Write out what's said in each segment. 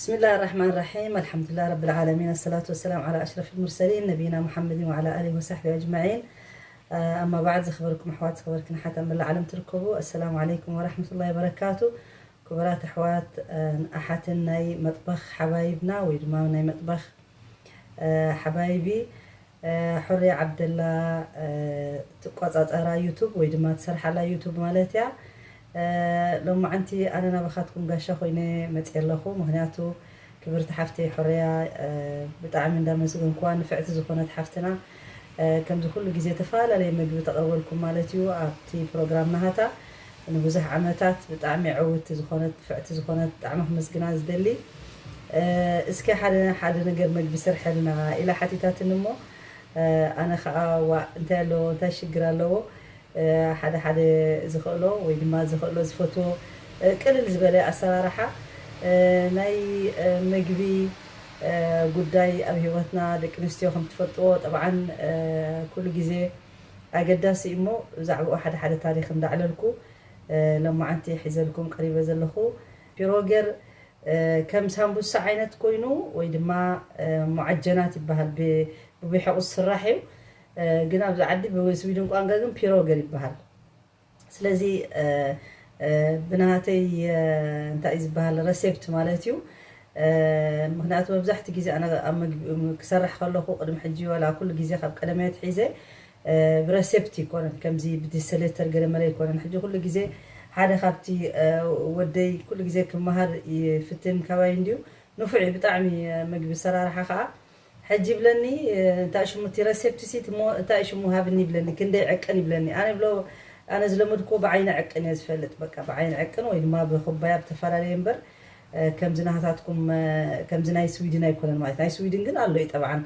بسم الله الرحمن الرحيم. الحمد لله رب العالمين. الصلاة والسلام على أشرف المرسلين نبينا محمد وعلى آله وصحبه أجمعين. أما بعد، ዝኽበርኩም ኣሕዋት፣ ዝኽበርክን ኣሓት ኣብ መላእ ዓለም ትርከቡ፣ السلام عليكم ورحمة الله وبركاته. ክቡራት ኣሕዋት፣ ኣሓትን ናይ መጥበኽ ሓባይብና ወይ ድማ ናይ መጥበኽ ሓባይቢ፣ ሕርያ ዓብደላ ትቆጻጸራ ዩቱብ ወይ ድማ ትሰርሓላ ዩቱብ ማለት እያ። ሎማዓንቲ ኣነ ናባኻትኩም ጋሻ ኮይነ መፅየ ኣለኹ። ምክንያቱ ክብርቲ ሓፍተይ ሕርያ ብጣዕሚ እንዳመስገንኩዋ፣ ንፍዕቲ ዝኾነት ሓፍትና ከምዚ ኩሉ ግዜ ተፈላለየ መግቢ ተቕርበልኩም ማለት እዩ ኣብቲ ፕሮግራም ናሃታ። ንብዙሕ ዓመታት ብጣዕሚ ዕውቲ ዝኾነት፣ ንፍዕቲ ዝኾነት ብጣዕሚ ክምስግና ዝደሊ። እስኪ ሓደ ሓደ ነገር መግቢ ስርሐልና ኢላ ሓቲታትኒ እሞ፣ ኣነ ከዓ ዋ እንታይ ኣለዎ፣ እንታይ ሽግር ኣለዎ፣ ሓደ ሓደ ዝኽእሎ ወይ ድማ ዝኽእሎ ዝፈትዎ ቅልል ዝበለ ኣሰራርሓ ናይ መግቢ ጉዳይ ኣብ ህይወትና ደቂ ኣንስትዮ ከም ትፈልጥዎ ጠብዓን ኩሉ ግዜ ኣገዳሲ እዩ እሞ፣ ብዛዕባኡ ሓደ ሓደ ታሪኽ እንዳዕለልኩ ሎማዓንቲ ሒዘልኩም ቀሪበ ዘለኹ ፒሮገር ከም ሳምቡሳ ዓይነት ኮይኑ ወይ ድማ ሙዓጀናት ይበሃል፣ ብቢሖቕ ዝስራሕ እዩ። ግን ኣብዚ ዓዲ ብስዊድን ቋንቋ ግን ፒሮገር ይበሃል። ስለዚ ብናተይ እንታይ እዩ ዝበሃል ረሴፕት ማለት እዩ። ምክንያቱ መብዛሕቲ ግዜ ኣነ ኣብ መግቢ ክሰርሕ ከለኹ ቅድሚ ሕጂ ወላ ኩሉ ግዜ ካብ ቀደመ ኣትሒዘ ብረሴፕት ይኮነን፣ ከምዚ ብዲሰሌተር ገለ መለ ይኮነን። ሕጂ ኩሉ ግዜ ሓደ ካብቲ ወደይ ኩሉ ግዜ ክመሃር ይፍትን ካባይ እንድዩ፣ ንፉዕ እዩ ብጣዕሚ መግቢ ሰራርሓ ከዓ። ሕጂ ይብለኒ እንታይ ሽሙ እቲ ረሴፕት ሲ እንታይ ሽሙ ሃብኒ ይብለኒ፣ ክንደይ ዕቅን ይብለኒ። ኣነ ብሎ ኣነ ዝለመድኩዎ ብዓይኒ ዕቅን እየ ዝፈልጥ፣ በቃ ብዓይኒ ዕቅን ወይ ድማ ብኩባያ ብተፈላለየ እምበር ከምዚ ናህታትኩም ከምዚ ናይ ስዊድን ኣይኮነን ማለት። ናይ ስዊድን ግን ኣሎ እዩ ጠብዓን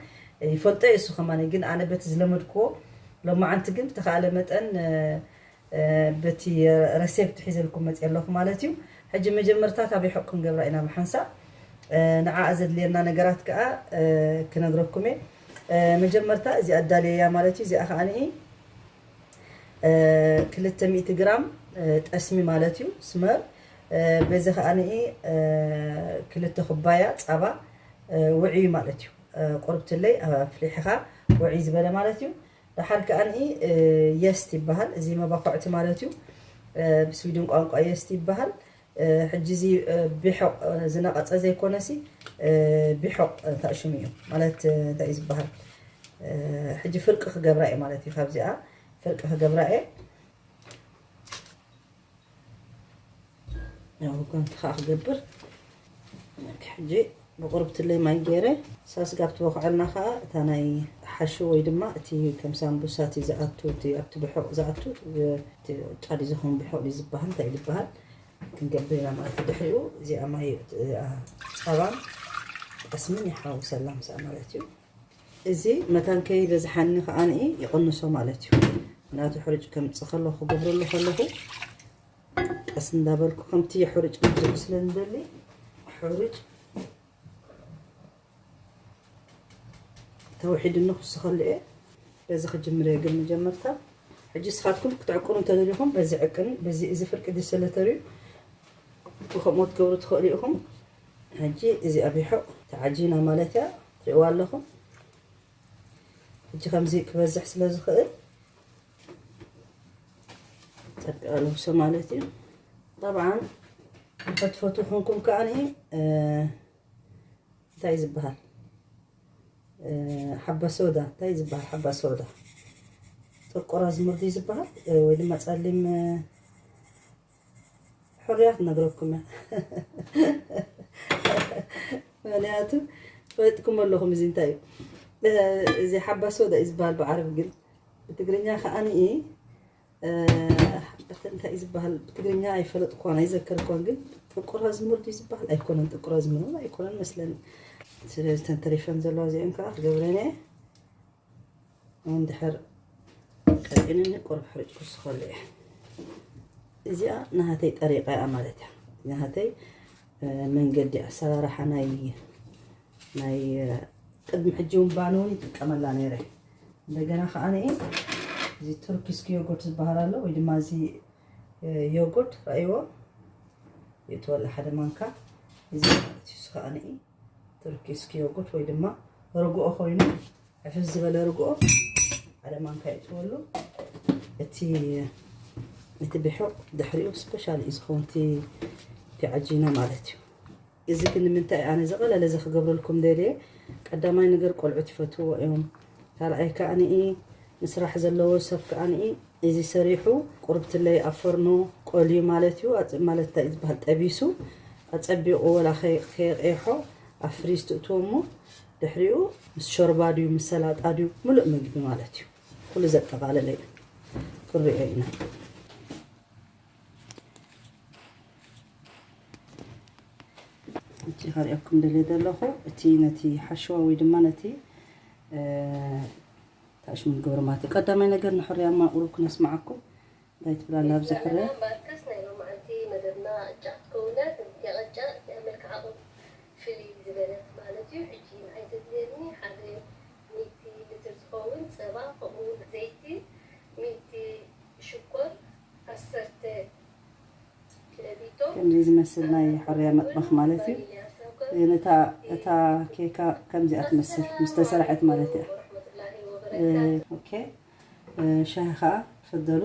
ይፈልጦ እየ እሱ ከማን፣ ግን ኣነ በቲ ዝለመድኩዎ ሎማዓንቲ ግን ብተኻእለ መጠን በቲ ረሴፕት ሒዘልኩም መፅየ ኣለኹ ማለት እዩ። ሕጂ መጀመርታ ታበይ ሑቕ ክንገብራ ኢና ብሓንሳብ ንዓ ዘድልየና ነገራት ከዓ ክነግረኩም እየ። መጀመርታ እዚ ኣዳልየያ ማለት እዩ። እዚኣ ከዓ ንኢ ክልተ ሚእቲ ግራም ጠስሚ ማለት እዩ ስመር፣ በዚ ከዓ ንኢ ክልተ ኩባያ ፃባ ውዕዩ ማለት እዩ። ቁርብትለይ ኣፍሊሕኻ ውዕይ ዝበለ ማለት እዩ። ደሓር ከኣኒ የስት ይበሃል። እዚ መባኹዕቲ ማለት እዩ። ብስዊድን ቋንቋ የስት ይበሃል። ሕጂ እዚ ቢሖቕ ዝነቐጸ ዘይኮነሲ ቢሖቕ እንታይ ሽሙ እዩ ማለት እንታይ እዩ ዝበሃል? ሕጂ ፍርቂ ክገብራ እየ ማለት እዩ። ካብዚኣ ፍርቂ ክገብራ እየ። ያው ጓንቲ ከዓ ክገብር ሕጂ ብቁርብትለይ ማይ ገይረ ሳስጋ ኣብቲ በኩዐልና ከዓ እታ ናይ ሓሹ ወይ ድማ እቲ ከም ሳምቡሳ እቲ ዝኣቱ እቲ ኣብቲ ብሑቕ ዝኣቱ እቲ ጫዲ ዝኸውን ብሑቕ ድዩ ዝበሃል እንታይ ዝበሃል ክንገብር ኢና ማለት እዩ። ድሕሪኡ እዚኣ ማይ ፃባን ጠስምን ይሓውሰላ ምስኣ ማለት እዩ። እዚ መታን ከይበዝሓኒ ከዓኒ ይቕንሶ ማለት እዩ። ናቱ ሕርጭ ከምፅእ ከለኹ ክገብረሉ ከለኹ ቀስ እንዳበልኩ ከምቲ ሕርጭ መብዝሑ ስለ ንደሊ ሕርጭ ተውሒድኒ ክስኸሉ እየ። በዚ ክጅምር እየ ግን መጀመርታ ሕጂ ንስኻትኩም ክትዕቅኑ እንተደሊኹም በዚ ዕቅን በዚ እዚ ፍርቂ ድሰለተርዩ ብከምኡ ትገብሩ ትኽእሉ ኢኹም። ሕጂ እዚኣ ቢሑቕ ተዓጂና ማለት እያ ትሪእዋ ኣለኹም። ሕጂ ከምዚ ክበዝሕ ስለ ዝኽእል ጸብቅ ኣለብሶ ማለት እዩ። ጠብዓን እንተትፈትዉ ኮንኩም ከዓኒ እንታይ ዝበሃል ሓባ ሶዳ እንታይ ዝበሃል ሓባ ሶዳ ጥቁር ኣዝሙርዲ ዝበሃል ወይ ድማ ጸሊም ሕርያት ነግረኩም እያ። ምክንያቱ ፈለጥኩም ኣለኹም እዚ እንታይ እዩ እዚ ሓባ ሶዳ እዩ ዝበሃል ብዓረብ ግን ብትግርኛ ከዓኒ ሓበት እንታይ እዩ ዝበሃል ብትግርኛ ኣይፈለጥኳን ኣይዘከርኳን ግን ጥቁር ኣዝሙር ድዩ ዝበሃል ኣይኮነን ጥቁር ኣዝሙር እውን ኣይኮነን መስለኒ ስለዚ ተንተሪፈን ዘለዋ እዚአን ከዓ ክገብረን እየ እንድሕር ቀጢንኒ ቁሩብ ሕርጭ ክስኸሉ እየ እዚኣ ናሃተይ ጠሪቃ እያ ማለት እያ ናሃተይ መንገዲ ኣሰራርሓ ናይ ናይ ቅድሚ ሕጂ እውን ባኒ እውን ይጥቀመላ ነይረ እንደገና ከዓ ንኢ እዚ ቱርኪስክ ዮጎርት ዝበሃል ኣሎ ወይ ድማ እዚ ዮጎርት ረእይዎ ይእትወላ ሓደ ማንካ እዚ ማለት እዩ። እሱ ከዓኒ ተርኪ እስኪ ዮጎርት ወይ ድማ ርግኦ ኮይኑ፣ ዕፍስ ዝበለ ርግኦ ሓደ ማንካ ይእትወሉ። እቲ እቲ ብሑቕ ድሕሪኡ ስፔሻል እዩ ዝኸውን እቲ እቲ ዓጂና ማለት እዩ። እዚ ግን ንምንታይ ኣነ ዝቐለለ እዚ ክገብረልኩም ደልየ፣ ቀዳማይ ነገር ቆልዑት ይፈትዎ እዮም። ካልኣይ ከዓኒ ምስራሕ ዘለዎ ሰብ ከዓኒ እዚ ሰሪሑ ቁርብትለይ ኣብ ፈርኖ ቆልዩ ማለት እዩ። ኣጽ-፣ ማለት እንታይ እዩ ዝበሃል? ጠቢሱ ኣጸቢቑ ወላ ከይ-፣ ከየቕይሖ ኣብ ፍሪዝ ትእትዎ እሞ ድሕሪኡ ምስ ሾርባ ድዩ ምስ ሰላጣ ድዩ ምሉእ ምግቢ ማለት እዩ። ኩሉ ዘጠቓለለ እዩ። ክንሪኦ ኢና። እቲ ከርእየኩም ደልየ ዘለኹ እቲ ነቲ ሓሸዋ ወይ ድማ ነቲ፣ እ፣ ታሽሙ ንገብሮ ማለት እዩ። ቀዳማይ ነገር ንሕርያ ማቑሩ ክነስምዓኩም። እንታይ ትብላ ኣላ ኣብዚ ሕርያ? ሰላም ባርከስ ናይ ሎማዓንቲ መደብና ቅጫ ክትከውን እያ። ከምቲ ቅጫ እቲኣ መልክዓ ቁም ፍልይ ዝበለት ማለት እዩ። ሕጂ ንዓይ ዘድልየኒ ሓደ ሚእቲ ሊትር ዝኸውን ጸባ፣ ከምኡ እውን ዘይቲ፣ ሚእቲ ሽኮር፣ ዓሰርተ ኪሎ ቢቶ፣ ከምዚ ዝመስል ናይ ሕርያ መጥበኽ ማለት እዩ። ቫኒልያ ሰኮር፣ ነታ፣ እታ ኬካ ከምዚኣ ትመስል ምስ ተሰርሐት ማለት እያ። ወረሕመቱላሂ ወበረካቱ። ኦኬ፣ ሻሂ ከዓ ፈደሉ።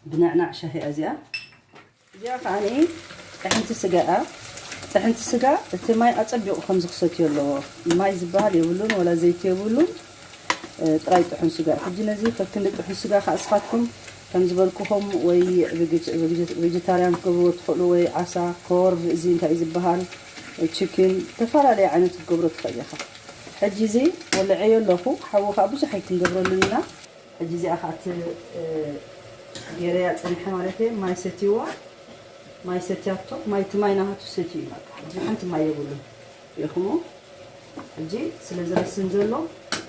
ብነዕናዕ ሻሂ እያ እዚኣ። እዚኣ ከዓኒ ጥሕንቲ ስጋ እያ። ጥሕንቲ ስጋ እቲ ማይ ኣጸቢቑ ከምዚ ክሰትዮ ኣለዎ። ማይ ዝበሃል የብሉን፣ ወላ ዘይቲ የብሉን። እ፣ ጥራይ ጥሑን ስጋ። ሕጂ ነዚ ከክንዲ ጥሑን ስጋ ከዓ ንስኻትኩም ከም ዝበልኩኹም ወይ ቬጀ-፣ ቬጀ-፣ ቬጀታርያን ክትገብርዎ ትኽእሉ፣ ወይ ዓሳ፣ ኮርብ፣ እዚ እንታይ እዩ ዝበሃል፣ ቺክን፣ ዝተፈላለየ ዓይነት ክትገብሮ ትኽእል ኢኻ። ሕጂ እዚ ወልዐዮ ኣለኹ፣ ሓዊ ከዓ ብዙሕ ኣይክንገብረሉን ኢና። ሕጂ እዚኣ ከዓ እቲ፣ እ፣ ገይረያ ፀኒሐ ማለት እየ። ማይ ሰትይዋ፣ ማይ ሰትያቶ፣ ማይ እቲ ማይ ናሃቱ ሰትዩ እዩ በቃ። ሕጂ ሓንቲ ማይ የብሉን። ርኢኹሞ? ሕጂ ስለ ዝረስን ዘሎ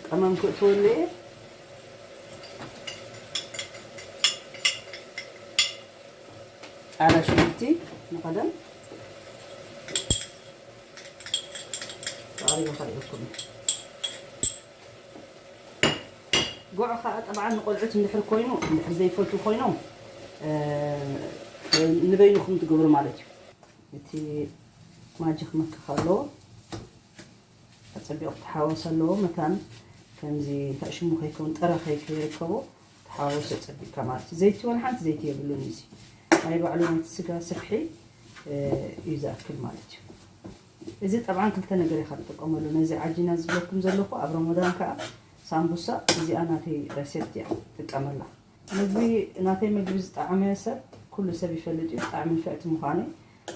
ቀመም ክእትወሉ እየ። ፃዕዳ ሽጉርቲ ንቐደም ተቐሪቡ ከርእየኩም እየ። ጉዕ ከዓ ጠብዓ ንቆልዑት እንድሕር ኮይኑ፣ እንድሕር ዘይፈትዉ ኮይኖም፣ እ፣ ንበይንኹም ትገብሩ ማለት እዩ። እቲ ማጂ ክመክኽ ኣለዎ። ኣጸቢቑ ክተሓወስ ኣለዎ። መታን ከምዚ እንታይ ሽሙ ከይከውን፣ ጥረ ከይ-፣ ከይርከቦ ተሓወሶ ጸቢቕካ ማለት እዩ። ዘይቲ ወላ ሓንቲ ዘይቲ የብሉን እዩ። እዚ ናይ ባዕሉ ናይቲ ስጋ ስብሒ፣ እ፣ እዩ ዝኣክል ማለት እዩ። እዚ ጠብዓን ክልተ ነገር ኢኻ ትጥቀመሉ። ነዚ ዓጂና ዝብለኩም ዘለኹ ኣብ ረመዳን ከኣ ሳምቡሳ እዚኣ ናተይ ረሴፕት እያ ትጥቀመላ። ምግቢ፣ ናተይ ምግቢ ዝጠዓመ ሰብ ኩሉ ሰብ ይፈልጥ እዩ፣ ብጣዕሚ ንፍዕቲ ምዃነይ።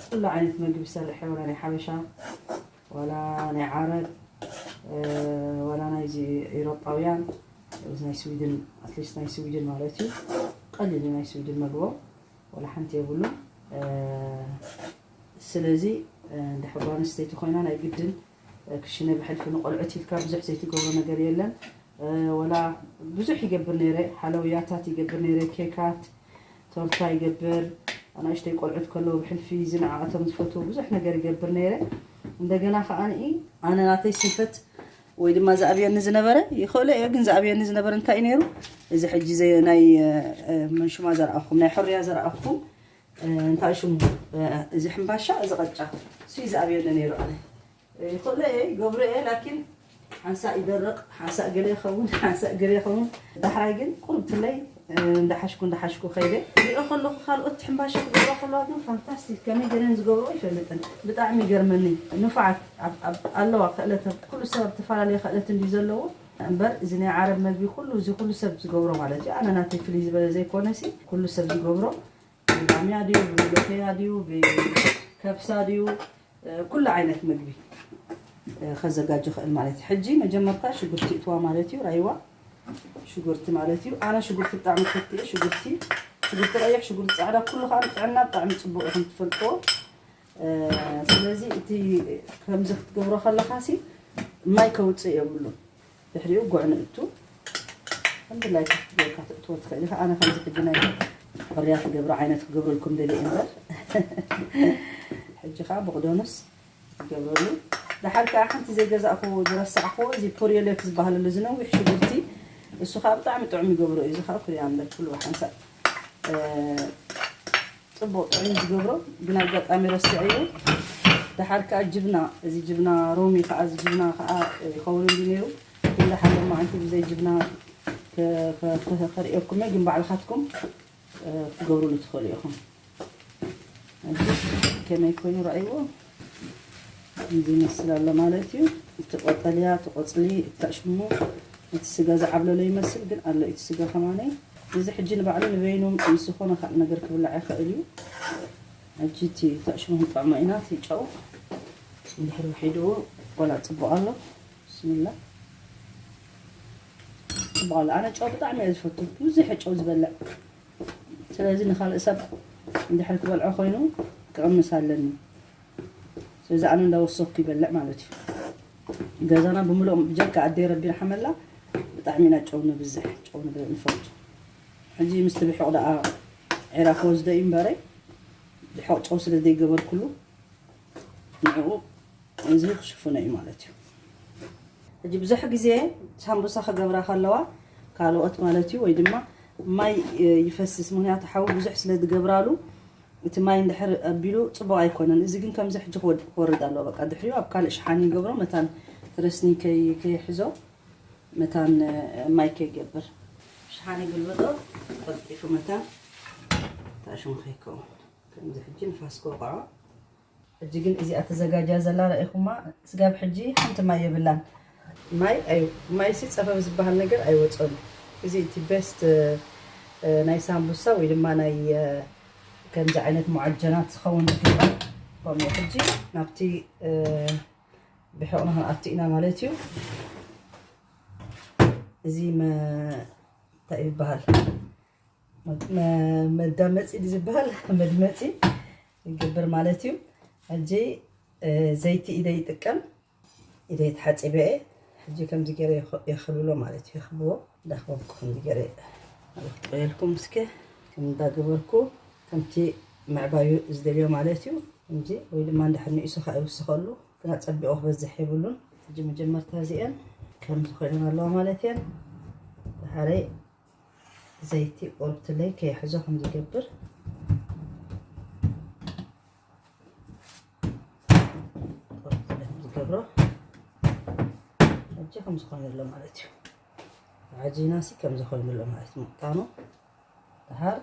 ኩሉ ዓይነት ምግቢ ሰርሕ እየ፣ ወላ ናይ ሓበሻ፣ ወላ ናይ ዓረብ፣ እ፣ ወላ ናይዚ ኤውሮጳውያን፣ ናይ ስዊድን፣ ኣትሊስት ናይ ስዊድን ማለት እዩ። ቀሊል እዩ ናይ ስዊድን መግቦም፣ ወላ ሓንቲ የብሉን። እ፣ ስለዚ፣ እ፣ እንድሕር ጓል ኣንስተይቲ ኮይና ናይ ግድን፣ እ፣ ክሽነ ብሕልፊ ንቆልዑት ኢልካ ብዙሕ ዘይትገብሮ ነገር የለን። እ፣ ወላ ብዙሕ ይገብር ነይረ፣ ሓለውያታት ይገብር ነይረ፣ ኬካት፣ ቶርታ ይገብር። ኣናእሽተይ ቆልዑት ከለዉ ብሕልፊ እዚ ንዓኣቶም ዝፈትዎ ብዙሕ ነገር ይገብር ነይረ። እንደገና ከዓኒ ኣነ ናተይ ስንፈት ወይ ድማ ዝኣብየኒ ዝነበረ፣ ይኽእሎ እየ ግን ዝኣብየኒ ዝነበረ እንታይ እዩ ነይሩ? እዚ ሕጂ ዘ-፣ ናይ፣ እ፣ እ፣ መንሹማ ዘርኣኹም፣ ናይ ሕርያ ዘርኣኹም፣ እ፣ እንታይ ሽሙ፣ እ፣ እዚ ሕምባሻ፣ እዚ ቐጫ፣ እሱ እዩ ዝኣብየኒ ነይሩ ኣነ። ይኽእሎ እየ፣ ይገብሮ እየ፣ ላኪን ሓንሳእ ይደርቕ፣ ሓንሳእ ገለ ይኸውን፣ ሓንሳእ ገለ ይኸውን። ዳሕራይ ግን ቁሩብ ትለይ፣ እ፣ እንዳሓሽኩ፣ እንዳሓሽኩ ከይደ። ሪኦ ከለኹ ካልኦት ሕምባሻ ክገብራ ከለዋ ግን ፋንታስቲክ፣ ከመይ ገለን ዝገብርኦ ይፈልጥን። ብጣዕሚ ይገርመኒ። ንፉዓት ኣብ፣ ኣብ፣ ኣለዋ ክእለት፣ ኩሉ ሰብ ኣብ ዝተፈላለየ ክእለት እንድዩ ዘለዎ። እምበር እዚ ናይ ዓረብ መግቢ ኩሉ፣ እዚ ኩሉ ሰብ ዝገብሮ ማለት እዩ። ኣነ ናተይ ፍልይ ዝበለ ዘይኮነሲ፣ ኩሉ ሰብ ዝገብሮ። ብባምያ ድዩ፣ ብመሎኸያ ድዩ፣ ብከብሳ ድዩ፣ እ፣ ኩሉ ዓይነት ምግቢ፣ እ፣ ከዘጋጅ ይኽእል ማለት እዩ። ሕጂ መጀመርታ ሽጉርቲ እትዋ ማለት እዩ፣ ራይዋ ሽጉርቲ ማለት እዩ። ኣነ ሽጉርቲ ብጣዕሚ ፈትየ፣ ሽጉርቲ፣ ሽጉርቲ ቀይሕ፣ ሽጉርቲ ጻዕዳ፣ ኩሉ ከዓ ንጥዕና ብጣዕሚ ጽቡቕ ኢኹም ትፈልጥዎ። እ፣ ስለዚ እቲ ከምዚ ክትገብሮ ከለኻሲ ማይ ከውጽእ የብሉን። ድሕሪኡ ጉዕ ንእቱ። ከም ድላይካ ክትገብርካ ትእትዎ ትኽእል ኢኻ። ኣነ ከምዚ ሕጂ ናይ ሕርያ ትገብሮ ዓይነት ክገብረልኩም ደልየ እምበር። ሕጂ ኸዓ ብቕደኑስ ትገብረሉ። ደሓር ከኣ ሓንቲ ዘይገዛእክዎ፣ ዝረሳዕክዎ፣ እዚ ፖርዮሌክ ዝበሃል ኣሎ፣ እዚ ነዊሕ ሽጉርቲ። እሱ ኸኣ ብጣዕሚ ጥዑም ይገብሮ እዩ። እዚ ኸኣ ኩርያ እምበር ኩሉ ሓንሳእ፣ እ፣ ጽቡቕ ጥዑም ዝገብሮ፣ ግን ኣጋጣሚ ረሲዐዮ። ደሓር ከኣ ጅብና፣ እዚ ጅብና ሮሚ ከኣ፣ እዚ ጅብና ከኣ ይኸውን እንዲ ነይሩ። ግን ደሓር ሎማዓንቲ ብዘይ ጅብና ከ-፣ ከ-፣ ከ-፣ ከርእየኩም እየ፣ ግን ባዕልኻትኩም፣ እ፣ ክትገብሩሉ ትኽእሉ ኢኹም። እዚ ከመይ ኮይኑ ረኣይዎ? እዚ ይመስል ኣሎ ማለት እዩ። እቲ ቀጠልያ፣ እቲ ቆጽሊ፣ እቲ ሽሙ፣ እቲ ስጋ ዝዓብለሎ ይመስል፣ ግን ኣሎ እቲ ስጋ ከማነይ። እዚ ሕጂ ንባዕሉ ንበይኑ ምስ ዝኾነ ካልእ ነገር ክብላዕ ይኽእል እዩ። ሕጂ እቲ ተዕሽሙ ክንጥዕሞ ኢና። እቲ ጨው እንድሕር ውሒድዎ፣ ቆላ ጽቡቕ ኣሎ። ብስሚላ። ጽቡቕ ኣሎ። ኣነ ጨው ብጣዕሚ እየ ዝፈቱ። ብዙሕ ጨው ዝበልዕ። ስለዚ ንኻልእ ሰብ እንድሕር ክበልዖ ኮይኑ ክቕንስ ኣለኒ። ስለዚ ኣነ እንዳወሰኽኩ ይበልዕ ማለት እዩ። ገዛና ብምልኦም ብጀካ ኣደይ ረቢ ይርሓመላ ብጣዕሚ ኢና ጨው ንብዝሕ፣ ጨው ንብ-፣ ንፈቱ። ሕጂ ምስቲ ብሑቕ ደኣ ዒራ ክወስዶ እዩ እምበረይ፣ ብሑቕ ጨው ስለ ዘይገበርኩሉ ንዕኡ እዚ ክሽፍኖ እዩ ማለት እዩ። ሕጂ ብዙሕ ግዜ ሳምቡሳ ክገብራ ከለዋ ካልኦት ማለት እዩ፣ ወይ ድማ ማይ፣ እ፣ ይፈስስ፣ ምኽንያቱ ሓዊ ብዙሕ ስለ ዝገብራሉ እቲ ማይ እንድሕር ኣቢሉ ጽቡቕ ኣይኮነን። እዚ ግን ከምዚ ሕጂ ክወድ-፣ ክወርድ ኣለዎ። በቃ ድሕሪኡ ኣብ ካልእ ሸሓኒ ይገብሮ፣ መታን ረስኒ ከይ-፣ ከይሕዞ፣ መታን፣ እ፣ ማይ ከይገብር። ሸሓኒ ግልብጦ፣ ቀልጢፉ መታን ታሽሙ ከይከውን። ከምዚ ሕጂ ንፋስ ክወቕዖ። ሕጂ ግን እዚኣ ተዘጋጅያ ዘላ ርኢኹማ። ስጋብ ሕጂ ሓንቲ ማይ የብላን። ማይ ኣይ-፣ ማይሲ ጸፈፍ ዝበሃል ነገር ኣይወጸሉ። እዚ እቲ ቤስት፣ እ፣ ናይ ሳምቡሳ ወይ ድማ ናይ፣ እ፣ ከምዚ ዓይነት ሙዓጀናት ዝኸውን ዝግባእ። ከምኡ ሕጂ ናብቲ፣ እ፣ ብሕቕና ክንኣቱ ኢና ማለት እዩ። እዚ መ-፣ እንታይ ይበሃል? መ-፣ መዳመፂ ድዩ ዝበሃል? መድመፂ ይገብር ማለት እዩ። ሕጂ፣ እ፣ ዘይቲ ኢደ ይጥቀም። ኢደ ተሓፂበ እየ። ሕጂ ከምዚ ገይረ የኽ-፣ የኽብሎ ማለት እዩ። የኽብዎ፣ እንዳኽበብኩ ከምዚ ገይረ የኽብየልኩም። እስከ ከም እንዳገበርኩ ከምቲ ምዕባዩ ዝደልዮ ማለት እዩ። ከምዚ ወይ ድማ እንድሕር ንኢሱ ከዓ ይውስኸሉ፣ ግና ፀቢቑ ክበዝሕ የብሉን። ሕጂ መጀመርታ እዚአን ከምዚ ኮይነን ኣለዋ ማለት እየን። ድሓረይ ዘይቲ ቆርብትለይ ከይሕዞ ከም ዝገብር። ቆርብትለይ ከም ዝገብሮ። ሕጂ ከም ዝኾነ ኣሎ ማለት እዩ። ዓጂና ሲ ከም ዝኾነ ኣሎ ማለት እዩ። ምቕጣኑ ድሓር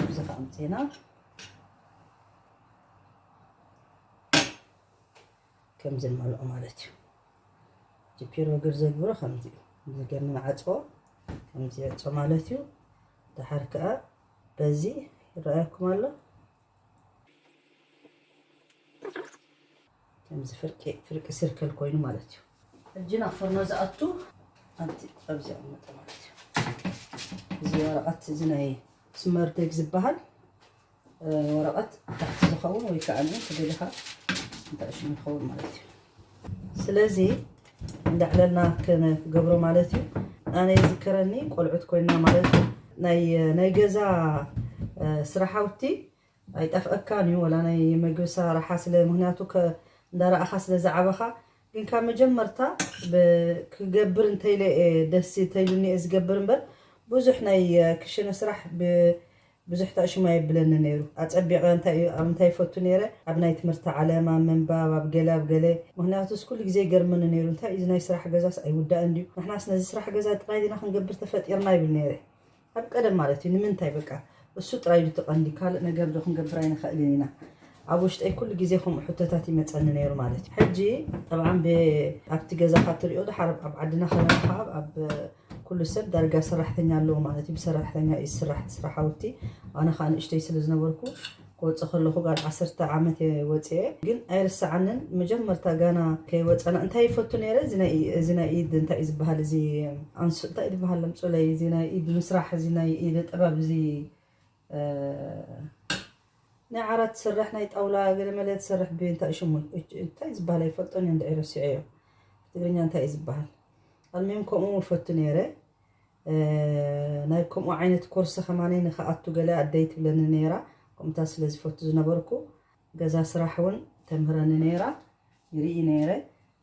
እዚ ከኣምፅና ከምዚ ንመልኦ ማለት እዩ። ጅፒሮ ግር ዘግብሮ ከምዚ እዩ። እዚ ገር ንዓፅዎ ከምዚ ይዕፆ ማለት እዩ። ድሓር ከዓ በዚ ይረኣየኩም ኣሎ። ከምዚ ፍርቂ፣ ፍርቂ ስርከል ኮይኑ ማለት እዩ። ሕጂ ናብ ፍርኖ ዝኣቱ ኣብቲ፣ ኣብዚ ኣቐምጦ ማለት እዩ። እዚ ወረቐት እዚ ናይ ስመርደግ ዝበሃል፣ እ፣ ወረቐት ታሕቲ ዝኸውን ወይ ከዓ ንኡ ተደሊኻ እንታይ ሽሙ ይኸውን ማለት እዩ። ስለዚ እንዳዕለልና ክነ-፣ ክገብሮ ማለት እዩ። ኣነ ይዝከረኒ ቆልዑት ኮይና ማለት እዩ። ናይ፣ ናይ ገዛ፣ እ፣ ስራሓውቲ ኣይጠፍአካን እዩ፣ ወላ ናይ መግቢ ሰራርሓ ስለ፣ ምኽንያቱ ከ-፣ እንዳረኣኻ ስለ ዝዓበኻ። ግን ካብ መጀመርታ ብ-፣ ክገብር እንተኢለ እየ ደስ እንተኢሉኒ እየ ዝገብር እምበር፣ ብዙሕ ናይ፣ እ፣ ክሽነ ስራሕ ብ-፣ ብዙሕ ታእሽሙ ኣየብለኒ ነይሩ። ኣጸቢቐ እንታይ እዩ፣ ኣብ እንታይ ይፈቱ ነይረ፣ ኣብ ናይ ትምህርቲ ዓለም፣ ኣብ ምንባብ፣ ኣብ ገለ፣ ኣብ ገለ። ምኽንያቱስ ኩሉ ግዜ ይገርመኒ ነይሩ፣ እንታይ እዩ እዚ ናይ ስራሕ ገዛስ ኣይውዳእን ድዩ? ንሕናስ ነዚ ስራሕ ገዛ ጥራይ ዲና ክንገብር ተፈጢርና ይብል ነይረ። ኣብ ቀደም ማለት እዩ። ንምንታይ በቃ እሱ ጥራይ ድዩ እቲ ቀንዲ፣ ካልእ ነገር ዶ ክንገብር ኣይንኽእልን ኢና? ኣብ ውሽጠይ ኩሉ ግዜ ከምኡ ሕቶታት ይመጸኒ ነይሩ ማለት እዩ። ሕጂ ጠብዓን ብ-፣ ኣብቲ ገዛኻ ትሪኦ፣ ድሓር ኣብ ዓድና ከለና ከዓ ኣብ ኩሉ ሰብ ዳርጋ ሰራሕተኛ ኣለዎ ማለት እዩ። ብሰራሕተኛ እዩ ዝስራሕ እቲ ስራሕ ሃውቲ። ኣነ ከዓ ንእሽተይ ስለ ዝነበርኩ ክወፅእ ከለኹ ጓል ዓሰርተ ዓመት እየ ወፅኤ። ግን ኣይርሰዓንን፣ መጀመርታ ጋና ከይወፀና እንታይ ይፈቱ ነይረ? እዚ ናይ፣ እዚ ናይ ኢድ እንታይ እዩ ዝበሃል? እዚ ኣንሱ-፣ እንታይ እዩ ዝበሃል? ለምፁለይ፣ እዚ ናይ ኢድ ምስራሕ፣ እዚ ናይ ኢደ ጥበብ፣ እዚ፣ እ፣ ናይ ዓራት ትሰርሕ፣ ናይ ጣውላ ገለ መለ ትሰርሕ፣ ብ-፣ እንታይ ሽሙ፣ እንታይ ዝበሃል ኣይፈልጦን እየ፣ እንድዒ ረሲዐዮ። ብትግርኛ እንታይ እዩ ዝበሃል? ኣልሚም ከምኡ ፈቱ ነይረ። እ፣ ናይ ከምኡ ዓይነት ኮርስ ከማነይ ንኽኣቱ ገለ ኣደይ ትብለኒ ነይራ። ከምኡታት ስለ ዝፈቱ ዝነበርኩ፣ ገዛ ስራሕ እውን ተምህረኒ ነይራ፣ ይርኢ ነይረ።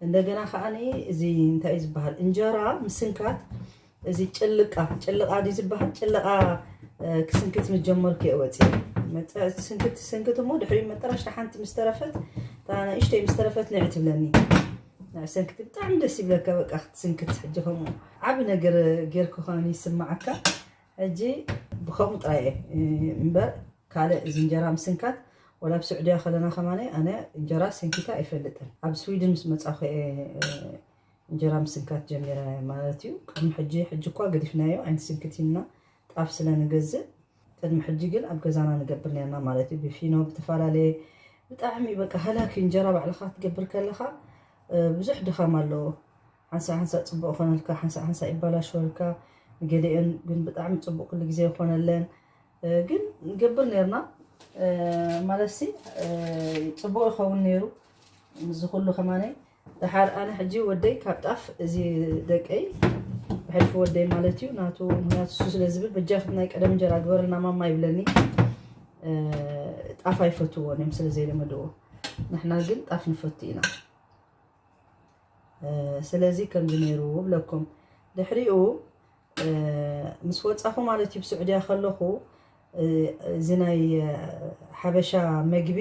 እንደገና ከዓኒ እዚ እንታይ እዩ ዝበሃል? እንጀራ ምስንካት፣ እዚ ጭልቃ፣ ጭልቃ ድዩ ዝበሃል? ጭልቃ ክስንክት ምጀመርኩ እየ ወፂ መፀ ስንክት ስንክት እሞ ድሕሪ መጠረሽታ ሓንቲ ምስ ተረፈት፣ እታ ንእሽተይ ምስ ተረፈት ንዕ ትብለኒ። ሰንክት ብጣዕሚ ደስ ይብለካ፣ በቃ ክትስንክት ሕጂ ከምኡ ዓብ ነገር ጌርኩ ከኒ ይስማዓካ። ሕጂ ብኸምኡ ጥራይ እየ እምበር ካልእ እዚ እንጀራ ምስንካት፣ ወላ ኣብ ስዑድያ ከለና ከማነ ኣነ እንጀራ ስንኪታ ኣይፈልጥን። ኣብ ስዊድን ምስ መጻኹ እየ እንጀራ ምስንካት ጀሚረ ማለት እዩ። ቅድሚ ሕጂ ሕጂ እኳ ገዲፍናዮ ኣይንስንክት ኢልና ጣፍ ስለ ንገዝእ። ቅድሚ ሕጂ ግን ኣብ ገዛና ንገብር ነርና ማለት እዩ። ብፊኖ ብተፈላለየ ብጣዕሚ በቃ ሃላኪ እንጀራ ባዕልኻ ክትገብር ከለኻ ብዙሕ ድኻም ኣለዎ። ሓንሳእ ሓንሳእ ፅቡቅ ይኾነልካ፣ ሓንሳእ ሓንሳእ ይባላሸወልካ። ንገሊአን ግን ብጣዕሚ ፅቡቅ ኩሉ ግዜ ይኾነለን። ግን ንገብር ነርና ማለት ሲ ፅቡቅ ይኸውን ነይሩ። እዚ ኩሉ ከማነይ ደሓር ኣነ ሕጂ ወደይ ካብ ጣፍ እዚ ደቀይ ብሕልፊ ወደይ ማለት እዩ ናቱ ምክንያቱ እሱ ስለ ዝብል በጃ ናይ ቀደም እንጀራ ግበርልና ማማ ይብለኒ። ጣፍ ኣይፈትዎን እዮም ስለ ዘይለመድዎ። ንሕና ግን ጣፍ ንፈቱ ኢና። ስለዚ ከምዚ ነይሩ ብለኩም። ድሕሪኡ ምስ ወፃኹ ማለት እዩ ብስዑድያ ከለኹ እዚ ናይ ሓበሻ መግቢ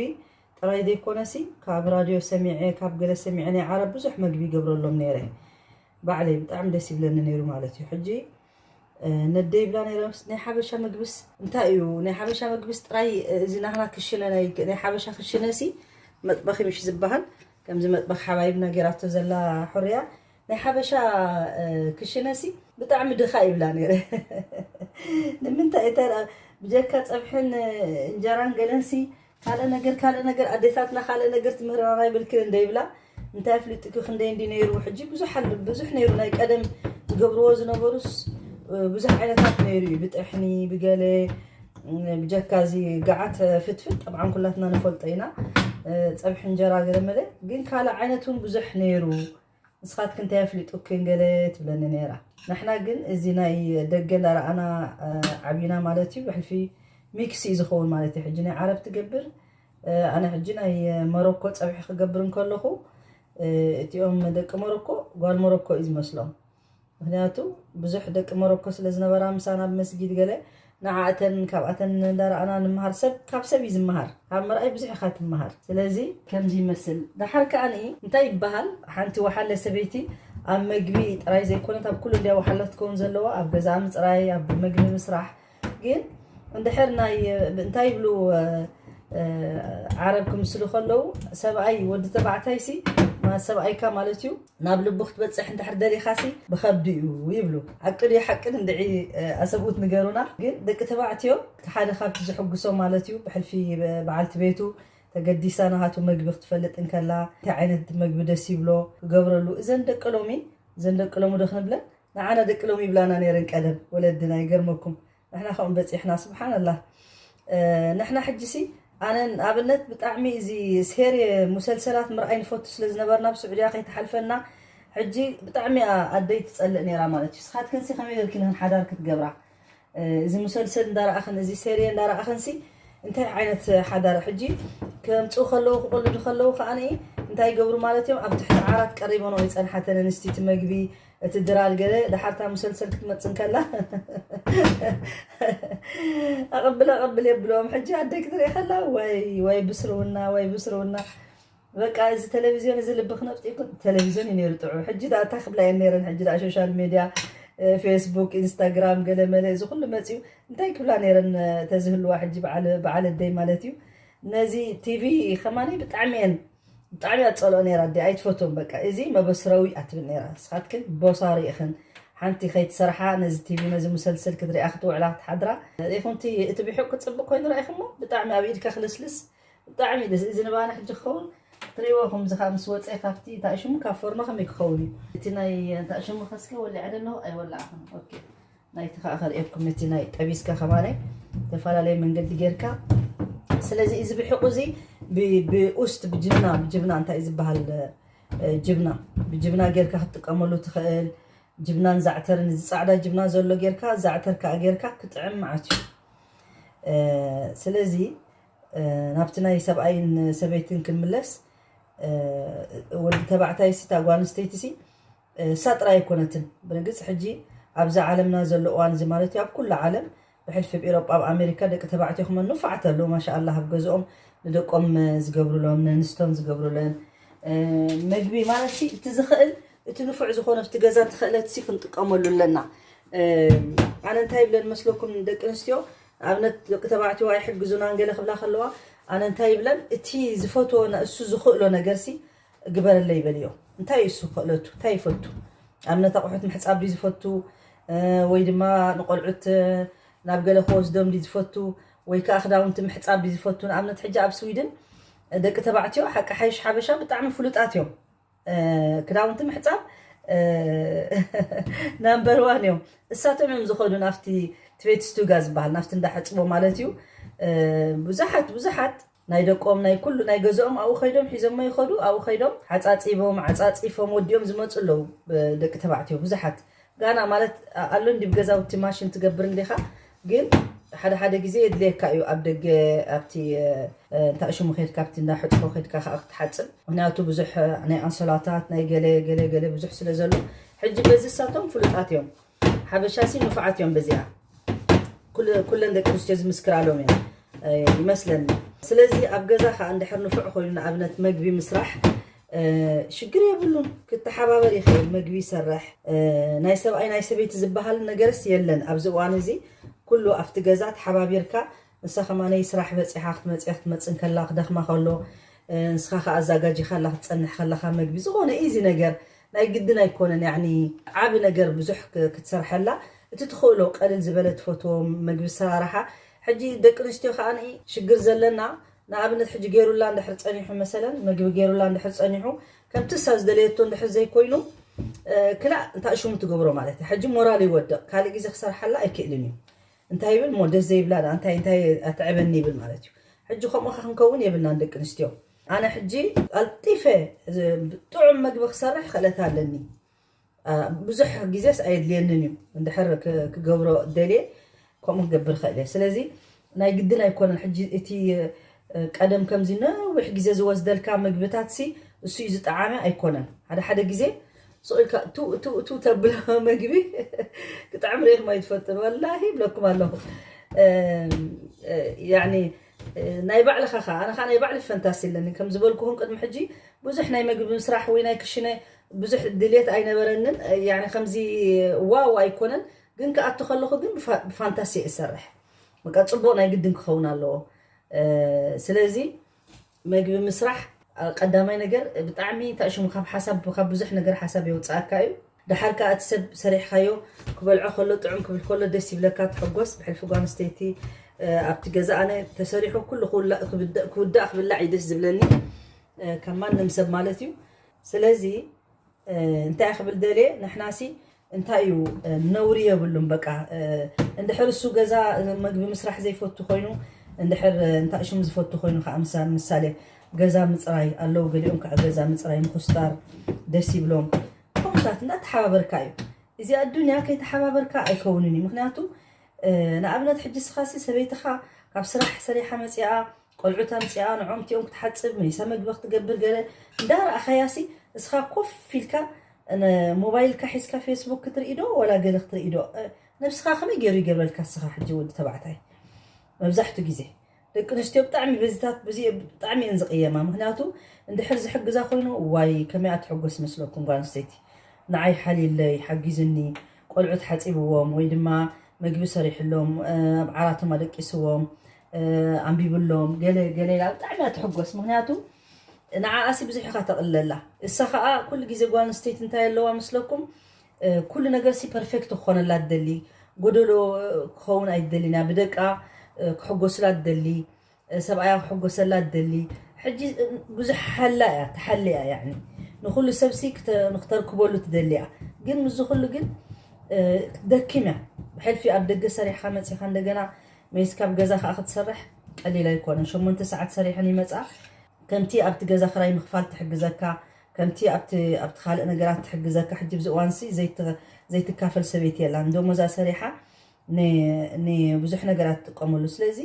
ጥራይ ዘይኮነሲ ካብ ራድዮ ሰሚዐ ካብ ገለ ሰሚዐ ናይ ዓረብ ብዙሕ መግቢ ይገብረሎም ነይረ። ባዕለይ ብጣዕሚ ደስ ይብለኒ ነይሩ ማለት እዩ። ሕጂ ነደይ ይብላ ነይረ ናይ ሓበሻ ምግብስ እንታይ እዩ? ናይ ሓበሻ ምግብስ ጥራይ እዚ ናህና ክሽነ ናይ ሓበሻ ክሽነ ሲ መጥበኺ ምሽ ዝበሃል ከምዚ መጥበኽ ሓባይብና ጌራቶ ዘላ ሕርያ ናይ ሓበሻ ክሽነሲ ብጣዕሚ ድኻ ይብላ ነይረ። ንምንታይ እተ ብጀካ ፀብሕን እንጀራን ገለንሲ ካልእ ነገር ካልእ ነገር ኣዴታትና ካልእ ነገር ትምህርና ናይ ብልክን እንደ ይብላ እንታይ ኣፍሊጥኪ ክንደይ እንዲ ነይሩ ሕጂ ብዙሕ ብዙሕ ነይሩ ናይ ቀደም ዝገብርዎ ዝነበሩስ ብዙሕ ዓይነታት ነይሩ እዩ ብጥሕኒ ብገለ ብጀካ እዚ ገዓት ፍትፍት ጠብዓን ኩላትና ንፈልጦ ኢና። ፀብሒ እንጀራ ገለመለ ግን ካልእ ዓይነት እውን ብዙሕ ነይሩ። ንስኻትክ እንታይ ኣፍሊጡክን ገለ ትብለኒ ነይራ። ንሕና ግን እዚ ናይ ደገ እንዳረኣና ዓቢና ማለት እዩ ብሕልፊ ሚክስ እዩ ዝኸውን ማለት እዩ ሕጂ ናይ ዓረብ ትገብር ኣነ ሕጂ ናይ መሮኮ ፀብሒ ክገብር እንከለኹ እቲኦም ደቂ መሮኮ ጓል መሮኮ እዩ ዝመስሎም። ምክንያቱ ብዙሕ ደቂ መሮኮ ስለ ዝነበራ ምሳና ብመስጊድ ገለ ንዓእተን ካብኣተን እንዳረኣና ንምሃር ሰብ ካብ ሰብ እዩ ዝምሃር ካብ መርኣይ ብዙሕ ኢካ ትምሃር ስለዚ ከምዚ ይመስል ደሓር ከኣ እንታይ ይበሃል ሓንቲ ወሓለ ሰበይቲ ኣብ መግቢ ጥራይ ዘይኮነት ኣብ ኩሉ እንድያ ወሓላ ትከውን ዘለዋ ኣብ ገዛኣ ምፅራይ ኣብ መግቢ ምስራሕ ግን እንድሕር ናይ እንታይ ይብሉ ዓረብ ክምስሉ ከለዉ ሰብኣይ ወዲ ተባዕታይ ሲ ሰብኣይካ ማለት እዩ ናብ ልቡ ክትበፅሕ እንድሕር ደሊኻሲ ብኸብዲ እዩ ይብሉ። ሓቂ ድዩ ሓቅን እንድዒ ኣሰብኡት ንገሩና። ግን ደቂ ተባዕትዮ እቲ ሓደ ካብቲ ዝሕጉሶም ማለት እዩ ብሕልፊ በዓልቲ ቤቱ ተገዲሳ ናሃቱ መግቢ ክትፈልጥ እንከላ እንታይ ዓይነት መግቢ ደስ ይብሎ ክገብረሉ እዘን ደቂ ሎሚ እዘን ደቂ ሎሚ ዶ ክንብለን ንዓና ደቂ ሎሚ ይብላና ነይረን ቀደም ወለድና ይገርመኩም ንሕና ከምኡ በፂሕና ስብሓንላህ ንሕና ሕጂ ሲ ኣነ ኣብነት ብጣዕሚ እዚ ሴሪ ሙሰልሰላት ምርኣይ ንፈቱ ስለ ዝነበርና ብስዑድያ ከይተሓልፈና ሕጂ ብጣዕሚ ኣደይ ትፀልእ ነይራ ማለት እዩ ስኻትክን ሲ ከመይ ጌርኪ ንክን ሓዳር ክትገብራ እዚ ሙሰልሰል እንዳረኣኽን እዚ ሴሪ እንዳረኣኽን ሲ እንታይ ዓይነት ሓዳር ሕጂ ከምፅኡ ከለዉ ክቆልዱ ከለዉ ከዓ እንታይ ይገብሩ ማለት እዮም ኣብ ትሕቲ ዓራት ቀሪበንኦ ይፀንሓተን ኣንስቲ እቲ መግቢ እቲ ድራር ገለ ደሓርታ ሙሰልሰል ክትመጽእ እንከላ ኣቐብል ኣቐብል የብሎም ሕጂ ኣደይ ክትርኢ ከላ ወይ ወይ ብስርውና ወይ ብስርውና በቃ እዚ ቴሌቪዝዮን እዚ ልቢ ክነብጥ ይኩን ቴሌቪዝዮን እዩ ነይሩ ጥዑ ሕጂ ዳታ ክብላ እየን ነይረን ሕጂ ዳ ሶሻል ሚድያ ፌስቡክ ኢንስታግራም ገለ መለ እዚ ኩሉ መፅዩ እንታይ ክብላ ነይረን ተዝህልዋ ሕጂ በዓል ኣደይ ማለት እዩ ነዚ ቲቪ ከማኒ ብጣዕሚ እየን ብጣዕሚ ኣፀልኦ ነይራ ኣደ ኣይትፈትዎም በቃ እዚ መበስረዊ ኣትብል ነይራ ንስኻትክን ቦሳሪ ኢኽን ሓንቲ ከይትሰርሓ ነዚ ቲቪ ነዚ ሙሰልስል ክትሪኣ ክትውዕላ ክትሓድራ ሪኢኹምቲ እቲ ብሕቁ ክፅብቅ ኮይኑ ራኢኹሞ ብጣዕሚ ኣብ ኢድካ ክልስልስ ብጣዕሚ ደስ እዚ ንባና ሕጂ ክኸውን ትሪእዎ ከምዚ ከዓ ምስ ወፀ ካብቲ ታእሽሙ ካብ ፈርኖ ከመይ ክኸውን እዩ እቲ ናይ ታእሽሙ ከስከ ወሊዐ ደለኹ ኣይወላዕኹም ኦኬ ናይቲ ከዓ ከርእየኩም ነቲ ናይ ጠቢስካ ከማነ ዝተፈላለየ መንገዲ ጌርካ ስለዚ እዚ ብሕቁ እዚ ብኡስት ብጅብና ብጅብና እንታይ ዝበሃል ጅብና ብጅብና ጌርካ ክትጥቀመሉ ትኽእል ጅብናን ዛዕተርን እዚ ፃዕዳ ጅብና ዘሎ ጌርካ ዛዕተር ከዓ ጌርካ ክጥዕም መዓት እዩ ስለዚ ናብቲ ናይ ሰብኣይን ሰበይትን ክንምለስ ወዲ ተባዕታይ ሲ ታጓ ኣንስተይቲ ሲ እሳ ጥራይ ኣይኮነትን ብርግፅ ሕጂ ኣብዚ ዓለምና ዘሎ እዋን እዚ ማለት እዩ ኣብ ኩሉ ዓለም ብሕልፊ ኣብ ኤሮጳ፣ ኣብ ኣሜሪካ ደቂ ተባዕትዮ ክመ ንፉዓት ኣለዉ። ማሻኣላ፣ ኣብ ገዝኦም ንደቆም ዝገብሩሎም፣ ነንስቶም ዝገብሩለን፣ እ፣ መግቢ ማለት ሲ፣ እቲ ዝኽእል፣ እቲ ንፉዕ ዝኾነ ኣብቲ ገዛ ትኽእለት ሲ ክንጥቀመሉ ኣለና። እ፣ ኣነ እንታይ ይብለን መስለኩም፣ ደቂ ኣንስትዮ፣ ኣብነት ደቂ ተባዕትዮ ኣይሕግዙናን ገለ ክብላ ከለዋ፣ ኣነ እንታይ ይብለን፣ እቲ ዝፈትዎ፣ እሱ ዝኽእሎ ነገር ሲ ግበረለይ ይበልዮ። እንታይ እዩ እሱ ክእለቱ? እንታይ ይፈቱ? ኣብነት ኣቑሑት ምሕጻብ ድዩ ዝፈቱ? እ፣ ወይ ድማ ንቆልዑት፣ እ፣ ናብ ገለ ክወስዶም ድዩ ዝፈቱ? ወይ ከኣ ክዳውንቲ ምሕጻብ ድዩ ዝፈቱ? ንኣብነት ሕጂ ኣብ ስዊድን፣ እ፣ ደቂ ተባዕትዮ ሓቂ ሓይሽ ሓበሻ ብጣዕሚ ፍሉጣት እዮም። እ፣ ክዳውንቲ ምሕጻብ፣ እ፣ ናምበር ዋን እዮም። እሳቶም እዮም ዝኸዱ ናብቲ ትቤትስቱጋ ዝበሃል፣ ናብቲ እንዳሕጽቦ ማለት እዩ። እ፣ ብዙሓት፣ ብዙሓት ናይ ደቆም፣ ናይ ኩሉ፣ ናይ ገዝኦም ኣብኡ ከይዶም ሒዞሞ ይኸዱ። ኣብኡ ከይዶም ሓጻጺቦም፣ ዓጻጺፎም ወዲኦም ዝመጹ ኣለዉ፣ እ፣ ደቂ ተባዕትዮ ብዙሓት። ጋና ማለት ኣ-፣ ኣሎ እንዲ ብገዛውቲ ማሽን ትገብር እንዲኻ፣ ግን ሓደ ሓደ ግዜ የድልየካ እዩ ኣብ ደገ፣ ኣብቲ፣ እ፣ እንታይ ሽሙ ከድካ፣ ኣብቲ እንዳ ሕጽቦ ከድካ ከኣ ክትሓጽብ። ምኽንያቱ ብዙሕ፣ እ፣ ናይ ኣንሶላታት፣ ናይ ገለ፣ ገለ፣ ገለ ብዙሕ ስለ ዘሎ፣ ሕጂ በዚ እሳቶም ፍሉጣት እዮም። ሓበሻ ሲ ንፉዓት እዮም በዚኣ። ኩለ-፣ ኩለን ደቂ ኣንስትዮ ዝምስክራሎም እየን፣ እ፣ ይመስለኒ። ስለዚ ኣብ ገዛ ከኣ እንድሕር ንፉዕ ኮይኑ፣ ንኣብነት መግቢ ምስራሕ፣ እ፣ ሽግር የብሉን። ክተሓባበር ይኽእል፣ መግቢ ይሰርሕ። እ፣ ናይ ሰብኣይ ናይ ሰበይቲ ዝበሃል ነገርስ የለን። ኣብዚ እዋን እዚ ኩሉ ኣብቲ ገዛ ተሓባቢርካ፣ ንሳ ከማነይ ስራሕ በጺሓ ክትመጽእ፣ ክትመጽእ እንከላ ክደኽማ ከሎ፣ እ፣ ንስኻ ከኣ ኣዛጋጂኻ ኣላ ክትጸንሕ ከለኻ መግቢ፣ ዝኾነ ኢዚ ነገር ናይ ግድን ኣይኮነን። ያዕኒ ዓቢ ነገር ብዙሕ ክ-፣ ክትሰርሐላ፣ እቲ ትኽእሎ ቀልል ዝበለ ትፈትዎ መግቢ ኣሰራርሓ። ሕጂ ደቂ ኣንስትዮ ከኣ ንኢ ሽግር ዘለና፣ ንኣብነት ሕጂ ገይሩላ እንድሕር ጸኒሑ፣ መሰለን መግቢ ገይሩላ እንድሕር ጸኒሑ፣ ከምቲ እሳ ዝደለየቶ እንድሕር ዘይኮይኑ፣ እ፣ ክላእ እንታይ ሽሙ ትገብሮ ማለት እዩ። ሕጂ ሞራል ይወድቕ፣ ካልእ ግዜ ክሰርሓላ ኣይክእልን እዩ። እንታይ ይብል እሞ፣ ደስ ዘይብላ ደኣ እንታይ፣ እንታይ ኣትዕበኒ ይብል ማለት እዩ። ሕጂ ከምኡ ኸ ክንከውን የብልናን ደቂ ኣንስትዮ። ኣነ ሕጂ ቀልጢፈ፣ እ፣ ጥዑም መግቢ ክሰርሕ ክእለት ኣለኒ። አ፣ ብዙሕ ግዜስ ኣየድልየንን እዩ። እንድሕር ክ-፣ ክገብሮ ደልየ፣ ከምኡ ክገብር እኽእል እየ። ስለዚ ናይ ግድን ኣይኮነን። ሕጂ እቲ፣ እ፣ ቀደም ከምዚ ነዊሕ ግዜ ዝወስደልካ መግብታት ሲ፣ እሱ እዩ ዝጠዓመ ኣይኮነን። ሓደ ሓደ ግዜ ስቕ ኢልካ ቱ፣ ቱ፣ ቱ ተብሎ መግቢ ክጥዕም ርኢኹም ኣይትፈልጡን። ወላሂ ይብለኩም ኣለኹ። እም፣ እ፣ ያዕኒ፣ እ፣ ናይ ባዕልኻ ኸ፣ ኣነ ኸ ናይ ባዕሊ ፈንታሲ ኣለኒ። ከም ዝበልኩኹም ቅድሚ ሕጂ ብዙሕ ናይ መግቢ ምስራሕ ወይ ናይ ክሽነ ብዙሕ ድሌት ኣይነበረንን። እ፣ ያዕኒ ከምዚ ዋው ኣይኮነን፣ ግን ክኣቱ ከለኹ ግን ብፋ-፣ ብፋንታሲ እየ እሰርሕ። በቃ ጽቡቕ ናይ ግድን ክኸውን ኣለዎ። እ፣ ስለዚ መግቢ ምስራሕ፣ እ፣ ቀዳማይ ነገር ብጣዕሚ እንታይ ሽሙ ካብ ሓሳብ፣ ካብ ብዙሕ ነገር ሓሳብ የውጽኣካ እዩ። ደሓር ከኣ እቲ ሰብ ሰሪሕካዮ ክበልዖ ከሎ፣ ጥዑም ክብል ከሎ ደስ ይብለካ፣ ትሕጎስ። ብሕልፊ ጓል ኣንስተይቲ፣ እ፣ ኣብቲ ገዛ ኣነ ተሰሪሑ ኩሉ ክውላ-፣ ክብደ-፣ ክውዳእ ክብላዕ እዩ ደስ ዝብለኒ፣ እ፣ ከም ማንም ሰብ ማለት እዩ። ስለዚ እ፣ እንታይ ክብል ደልየ፣ ንሕናሲ እንታይ እዩ፣ እ፣ ነውሪ የብሉን። በቃ፣ እ፣ እንድሕር እሱ ገዛ፣ እ፣ መግቢ ምስራሕ ዘይፈቱ ኮይኑ፣ እንድሕር፣ እ፣ እንታይ ሽም ዝፈቱ ኮይኑ ከዓ፣ ምሳ-፣ ምሳሌ ገዛ ምፅራይ ኣለዉ፣ ገሊኦም ከዓ ገዛ ምፅራይ ምኹስታር ደስ ይብሎም። ከምኡታት እንዳተሓባበርካ እዩ። እዚ ኣዱንያ ከይተሓባበርካ ኣይከውንን እዩ። ምክንያቱ፣ እ፣ ንኣብነት ሕጂ ስኻሲ ሰበይትኻ ካብ ስራሕ ሰሪሓ መፂኣ፣ ቆልዑት ኣምፂኣ ንዖም እቲኦም ክትሓፅብ፣ መሊሳ መግቢ ክትገብር ገለ እንዳረኣኻያሲ፣ እስኻ ኮፍ ኢልካ ነ-፣ ሞባይልካ ሒዝካ ፌስቡክ ክትርኢ ዶ ወላ ገለ ክትርኢ ዶ? እ፣ ነብስኻ ከመይ ገይሩ ይገብረልካ እስኻ ሕጂ ወዲ ተባዕታይ? መብዛሕቱ ግዜ ደቂ ኣንስትዮ ብጣዕሚ በዚታት፣ በዚ ብጣዕሚ እየን ዝቕየማ። ምክንያቱ እንድሕር ዝሕግዛ ኮይኑ፣ ዋይ ከመይ ኣትሕጎስ መስለኩም ጓል ኣንስተይቲ? ንዓይ ሓልይለይ፣ ሓጊዝኒ፣ ቆልዑት ሓፂብዎም ወይ ድማ መግቢ ሰሪሕሎም፣ እ፣ ኣብ ዓራቶም ኣደቂስዎም፣ እ፣ ኣንቢብሎም፣ ገለ ገለ ኢላ ብጣዕሚ እያ ትሕጎስ። ምክንያቱ ንዓኣሲ ብዙሕ ኢኻ ተቕልለላ። እሳ ኸኣ ኩሉ ግዜ ጓል ኣንስተይቲ እንታይ ኣለዋ መስለኩም? እ፣ ኩሉ ነገርሲ ፐርፌክት ክኾነላ ትደሊ፣ ጎደሎ ክኸውን ኣይትደልን እያ። ብደቃ፣ እ፣ ክሕጎስላ ትደሊ፣ እ፣ ሰብኣያ ክሕጎሰላ ትደሊ። ሕጂ፣ እ፣ ብዙሕ ሓላ እያ፣ ተሓሊ እያ፣ ያዕኒ ንኹሉ ሰብሲ ክተ-፣ ንክተርክበሉ ትደሊ እያ። ግን ምስዚ ኩሉ ግን፣ እ፣ ክትደክም እያ። ብሕልፊ ኣብ ደገ ሰሪሕኻ መጺኻ እንደገና መይስ ካብ ገዛ ከኣ ክትሰርሕ ቀሊል ኣይኮነን። ሸሞንተ ሰዓት ሰሪሐን ይመጻ። ከምቲ ኣብቲ ገዛ ክራይ ምኽፋል ትሕግዘካ፣ ከምቲ ኣብቲ፣ ኣብቲ ካልእ ነገራት ትሕግዘካ፣ ሕጂ ኣብዚ እዋንሲ ዘይት-፣ ዘይትካፈል ሰበይቲ የላን። ደሞዛ ሰሪሓ ን-፣ ንብዙሕ ነገራት ትጥቀመሉ። ስለዚ፣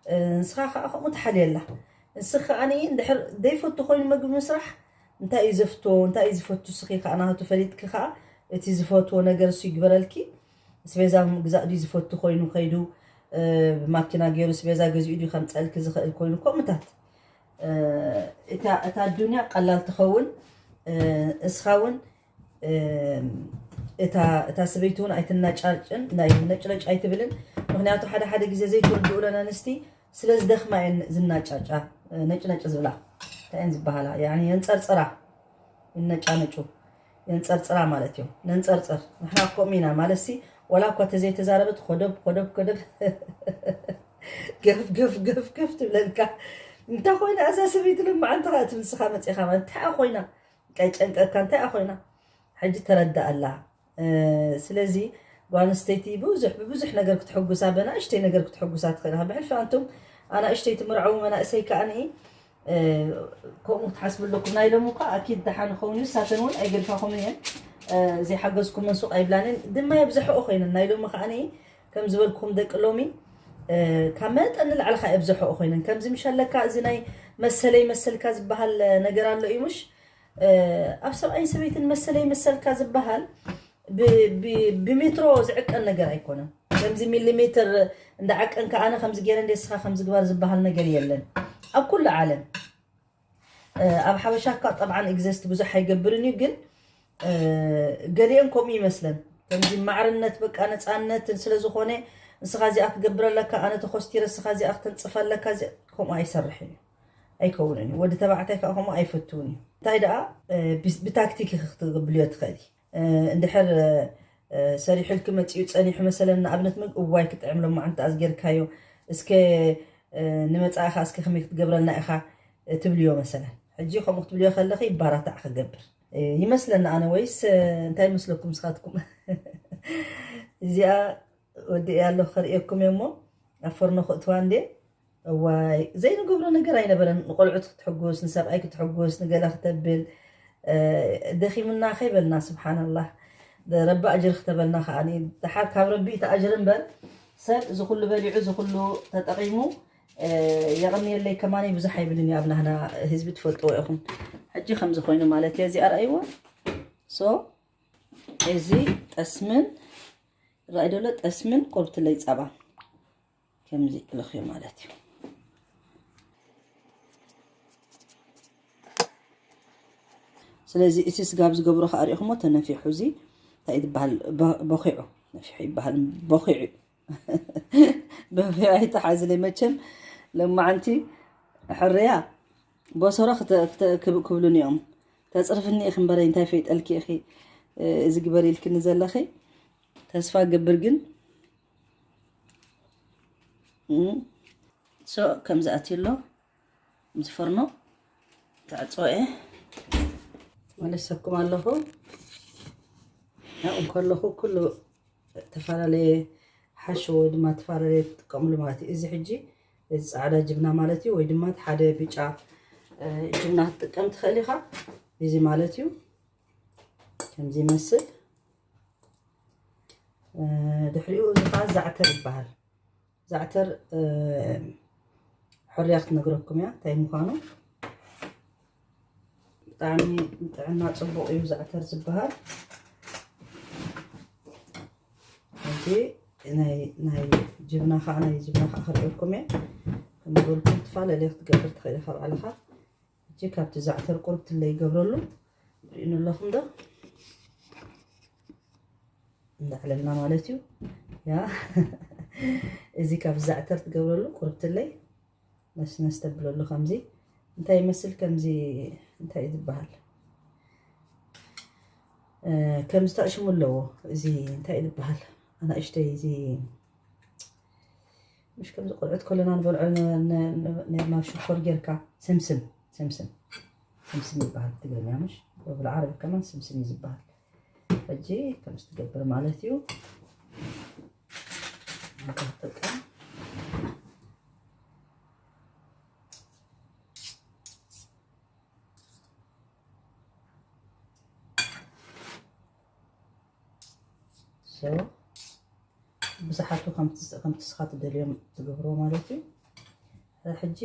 እ፣ ንስኻ ከኣ ከምኡ ትሓልየላ። ንስኻ ከኣ እንድሕር ዘይፈቱ ኮይኑ መግቢ ምስራሕ፣ እንታይ እዩ ዘፍቶ፣ እንታይ እዩ ዝፈቱ፣ ንስኺ ከኣ ናቱ ፈሊጥኪ ከኣ እቲ ዝፈትዎ ነገር እሱ ይግበረልኪ። ኣስቤዛ ምግዛእ ድዩ ዝፈቱ ኮይኑ ከይዱ፣ ብማኪና ገይሩ ስቤዛ ገዚኡ ድዩ ከምፀልኪ ዝኽእል ኮይኑ ከምኡታት እታ ኣዱንያ ቀላል ትኸውን። እስኻ እውን እታ ሰበይቲ እውን ኣይትናጫጭን፣ ናይ ነጭነጭ ኣይትብልን። ምክንያቱ ሓደ ሓደ ግዜ ዘይትርድኡ ለና ኣንስቲ ስለ ዝደኽማ እየን ዝናጫጫ፣ ነጭነጭ ዝብላ። እንታይ እየን ዝበሃላ? የንፀርፅራ፣ ይነጫነጩ፣ የንፀርፅራ ማለት እዮም። ነንፀርፅር ንሕና ከምኡ ኢና ማለት ሲ። ወላ እኳ ተዘይተዛረበት ኮደብ ኮደብ ኮደብ ገፍ ገፍ ገፍ ገፍ ትብለልካ። እንታይ ኮይና እዛ ሰበይቲ ልምዓንቲ ከኣ ትብል ንስኻ መፂኻ ማለት እንታይ ኮይና? ቀይጨንቀካ እንታይ ኮይና? ሕጂ ተረዳኣላ። ስለዚ ጓል ኣንስተይቲ ብዙሕ ብብዙሕ ነገር ክትሕጉሳ፣ በናእሽተይ ነገር ክትሕጉሳ ትኽእል ኢኻ። ብሕልፊ ኣንቱም ኣናእሽተይ ትምርዐዉ መናእሰይ ከኣ ከምኡ ክትሓስቡ ኣለኩም። ናይ ሎሚ እኳ ኣኪድ ደሓን ክኸውን እዩ፣ ንሳተን እውን ኣይገድፋኹምን እየን። ዘይሓገዝኩመን ሱቕ ኣይብላንን ድማ የብዝሐኦ ኮይነን። ናይ ሎሚ ከኣ ከም ዝበልኩም ደቂ ሎሚ ካብ መጠን ንላዕሊ ከኣ የብዝሐኦ ኮይነን። ከምዚ ምሸለካ እዚ ናይ መሰለይ መሰልካ ዝበሃል ነገር ኣሎ እዩ ምሽ? ኣብ ሰብኣይን ሰበይትን መሰለይ መሰልካ ዝበሃል ብሜትሮ ዝዕቀን ነገር ኣይኮነን። ከምዚ ሚሊሜትር እንዳዓቀንካ ኣነ ከምዚ ገይረ እንደ ስኻ ከምዚ ግባር ዝበሃል ነገር የለን ኣብ ኩሉ ዓለም። ኣብ ሓበሻ እኳ ጠብዓን ኤግዘስት ብዙሕ ኣይገብርን እዩ፣ ግን ገሊአን ከምኡ ይመስለን። ከምዚ ማዕርነት በቃ ነፃነትን ስለ ዝኾነ ንስኻ እዚኣ ክትገብር ኣለካ፣ ኣነ ተኾስቲረ ንስኻ እዚኣ ክተንፅፍ ኣለካ፣ ከምኡ ኣይሰርሕን እዩ፣ ኣይከውንን እዩ። ወዲ ተባዕታይ ከዓ ከምኡ ኣይፈትውን እዩ። እንታይ ደኣ ብታክቲክ ክትብልዮ ትኽእል። እንድሕር ሰሪሑልኪ መፂኡ ፀኒሑ መሰለን ንኣብነት ምግቢ እዋይ ክጥዕም ሎማዓንቲ ኣዝጌርካዮ እስከ ንመፃእኻ እስከ ከመይ ክትገብረልና ኢኻ ትብልዮ መሰለን። ሕጂ ከምኡ ክትብልዮ ከለኺ ይባራታዕ ክገብር ይመስለኒ ኣነ። ወይስ እንታይ ይመስለኩም ንስኻትኩም? እዚኣ ወዲእያ ኣለኹ ከርእየኩም እየ እሞ ኣብ ፈርኖ ክእትዋ እንዴ። እዋይ ዘይንገብሮ ነገር ኣይነበረን። ንቆልዑት ክትሕጉስ፣ ንሰብኣይ ክትሕጉስ፣ ንገለ ክተብል ደኺምና ከይበልና ስብሓንላህ። ረቢ ኣጅሪ ክተበልና ከዓኒ ደሓር ካብ ረቢ እቲ ኣጅሪ እምበር ሰብ እዚ ኩሉ በሊዑ እዚ ኩሉ ተጠቒሙ የቐንየለይ ከማነይ ብዙሕ ኣይብልን እዩ። ኣብ ናህና ህዝቢ ትፈልጥዎ ኢኹም። ሕጂ ከምዚ ኮይኑ ማለት እየ። እዚ ኣርኣይዎ ሶ እዚ ጠስምን ራእይ ደሎ ጠስምን ቁርብትለይ ጸባ ከምዚ ልኽዮ ማለት እዩ። ስለዚ እቲ ስጋብ ዝገብሮ ከኣ ሪእኹሞ ተነፊሑ እዚ እንታይ ዝበሃል ቦኺዑ ነፊሑ ይበሃል ቦኺዑ በብያ ይተሓዝለይ መቸም ለማዓንቲ ሕርያ ቦሰሮ ክብሉኒ እዮም። ተፅርፍኒ ኢኺ እምበረይ እንታይ ፈይጠልኪ ኢኺ እዚ ግበር ኢልክኒ ዘለኺ። ተስፋ ገብር ግን ሶ ከምዚ ኣትዩ ኣሎ። ምስ ፈርኖ ተዕፅወ እየ። መለሰኩም ኣለኹ። ኣብኡ እንከለኹ ኩሉ ዝተፈላለየ ሓሸ ወይ ድማ ዝተፈላለየ ትጥቀምሉ ማለት እዩ። እዚ ሕጂ እዚ ፃዕዳ ጅብና ማለት እዩ፣ ወይ ድማ እቲ ሓደ ብጫ ጅብና ክትጥቀም ትኽእል ኢኻ። እዚ ማለት እዩ ከምዚ ይመስል። ድሕሪኡ እዚ ከዓ ዛዕተር ይበሃል። ዛዕተር ሕርያ ክትነግረኩም እያ እንታይ ምዃኑ። ብጣዕሚ ንጥዕና ፅቡቕ እዩ ዛዕተር ዝበሃል። እዚ ናይ ጅብና ከዓ ናይ ጅብና ከዓ ክርእየኩም እየ። ከምዝበልኩም ትፈላለየ ክትገብር ትኽእል ኢኻ ባዕልኻ። እጂ ካብቲ ዛዕተር ቁርብትለይ ይገብረሉ ሪእኑ ኣለኹም ዶ እንዳዕለልና ማለት እዩ። ያ እዚ ካብ ዛዕተር ትገብረሉ ቁርብትለይ ነስነስ ተብለሉ ከምዚ እንታይ ይመስል ከምዚ እንታይ እዩ ዝበሃል ከምዚ ታእሽሙ ኣለዎ። እዚ እንታይ እዩ ዝበሃል ኣናእሽተይ እዚ ምሽ ከምዚ ቆልዑት ከለና ንበልዖ ነርና ሽኮር ጌርካ ስምስም ስምስም ስምስም ይበሃል ትግርኛ ምሽ ወብልዓረቢ ከማን ስምስም እዩ ዝበሃል። ሕጂ ከምዚ ትገብር ማለት እዩ። ብዙሓቱ ከምቲ ስኻ ትደልዮም ትገብርዎ ማለት እዩ። ሕጂ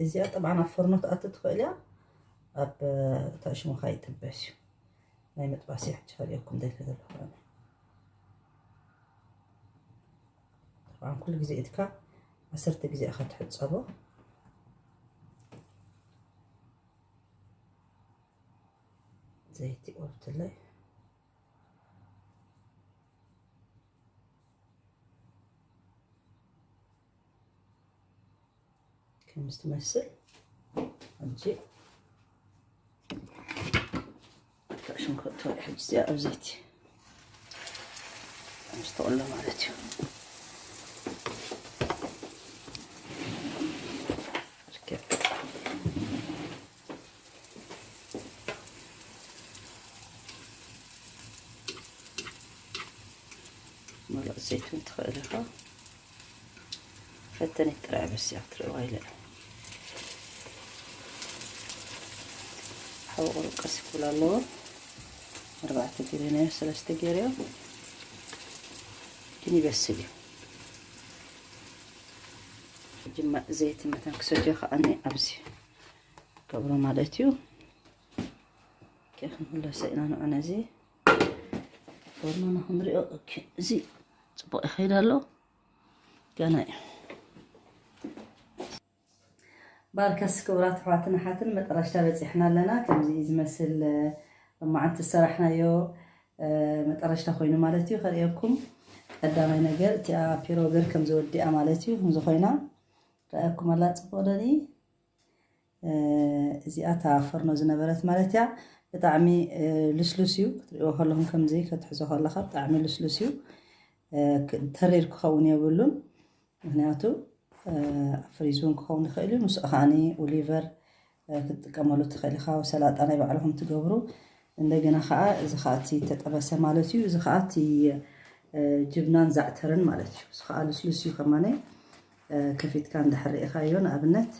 እዚኣ ጠብዓ ናብ ፈርኖ ትኣቱ ትኽእል እያ። ኣብ ታሽሙኻ ይጥበስ እዩ ናይ ምጥባስ እያ ሕጂ ከርእየኩም ደልከ ዘለኹ ኣን ኩሉ ግዜ ኢድካ ዓሰርተ ግዜ ኢኻ ትሕጸቦ። ዘይቲ ቆርትለይ። ከምዚ ትመስል። ሕጂ ሽንኩርት ወርሒ ሕጂ እዚኣ ኣብ ዘይቲ ከምዚ ተቕሎ ማለት እዩ። ኦኬ። መርቕ ዘይቱን ትኽእል ኢኻ። ፈተኒት ጥራይ በስ እያ ክትርእዋ ኢለ። ሓዊ ቁሩብ ቀስ ክብል ኣለዎ። ኣርባዕተ ገይረናዮ፣ ሰለስተ ገይረዮ። ግን ይበስል እዩ። ጅማ ዘይቲ መታን ክሰትዮ ከዓኒ ኣብዚ ገብሮ ማለት እዩ። ኦኬ፣ ክንምለሶ ኢና ንዑ ነዚ ፎርኖና ክንሪኦ። ኦኬ፣ እዚ ጽቡቕ ይኸይድ ኣሎ። ገና እዩ። ባርከስ ክቡራት ኣሕዋትን ኣሓትን፣ መጠረሽታ በጺሕና ኣለና። ከምዚ እዩ ዝመስል፣ እ፣ ሎማዓንቲ ዝሰራሕናዮ፣ እ፣ መጠረሽታ ኮይኑ ማለት እዩ። ከርእየኩም፣ ቀዳማይ ነገር እቲኣ ፒሮገር ከም ዝወዲኣ ማለት እዩ። ከምዚ ኮይና ረኣየኩም ኣላ፣ ጽቡቕ ደኒ። እ፣ እዚኣ እታ ፈርኖ ዝነበረት ማለት እያ። ብጣዕሚ፣ እ፣ ልስሉስ እዩ። ክትሪእዎ ከለኹም ከምዚ ክትሕዞ ከለኻ ብጣዕሚ ልስሉስ እዩ። እ፣ ክ-፣ ተሪር ክኸውን የብሉን። ምኽንያቱ፣ እ፣ ኣብ ፍሪዝ እውን ክኸውን ይኽእል እዩ። ምስኡ ከዓኒ ኦሊቨር፣ እ፣ ክትጥቀመሉ ትኽእል ኢኻ። ሰላጣ ናይ ባዕልኹም ትገብሩ። እንደገና ከዓ እዚ ከዓ እቲ ተጠበሰ ማለት እዩ። እዚ ከዓ እቲ፣ እ፣ ጅብናን ዛዕተርን ማለት እዩ። እዚ ከዓ ልስሉስ እዩ ከማነይ። እ፣ ከፊትካ እንድሕር ርኢኻዮ ንኣብነት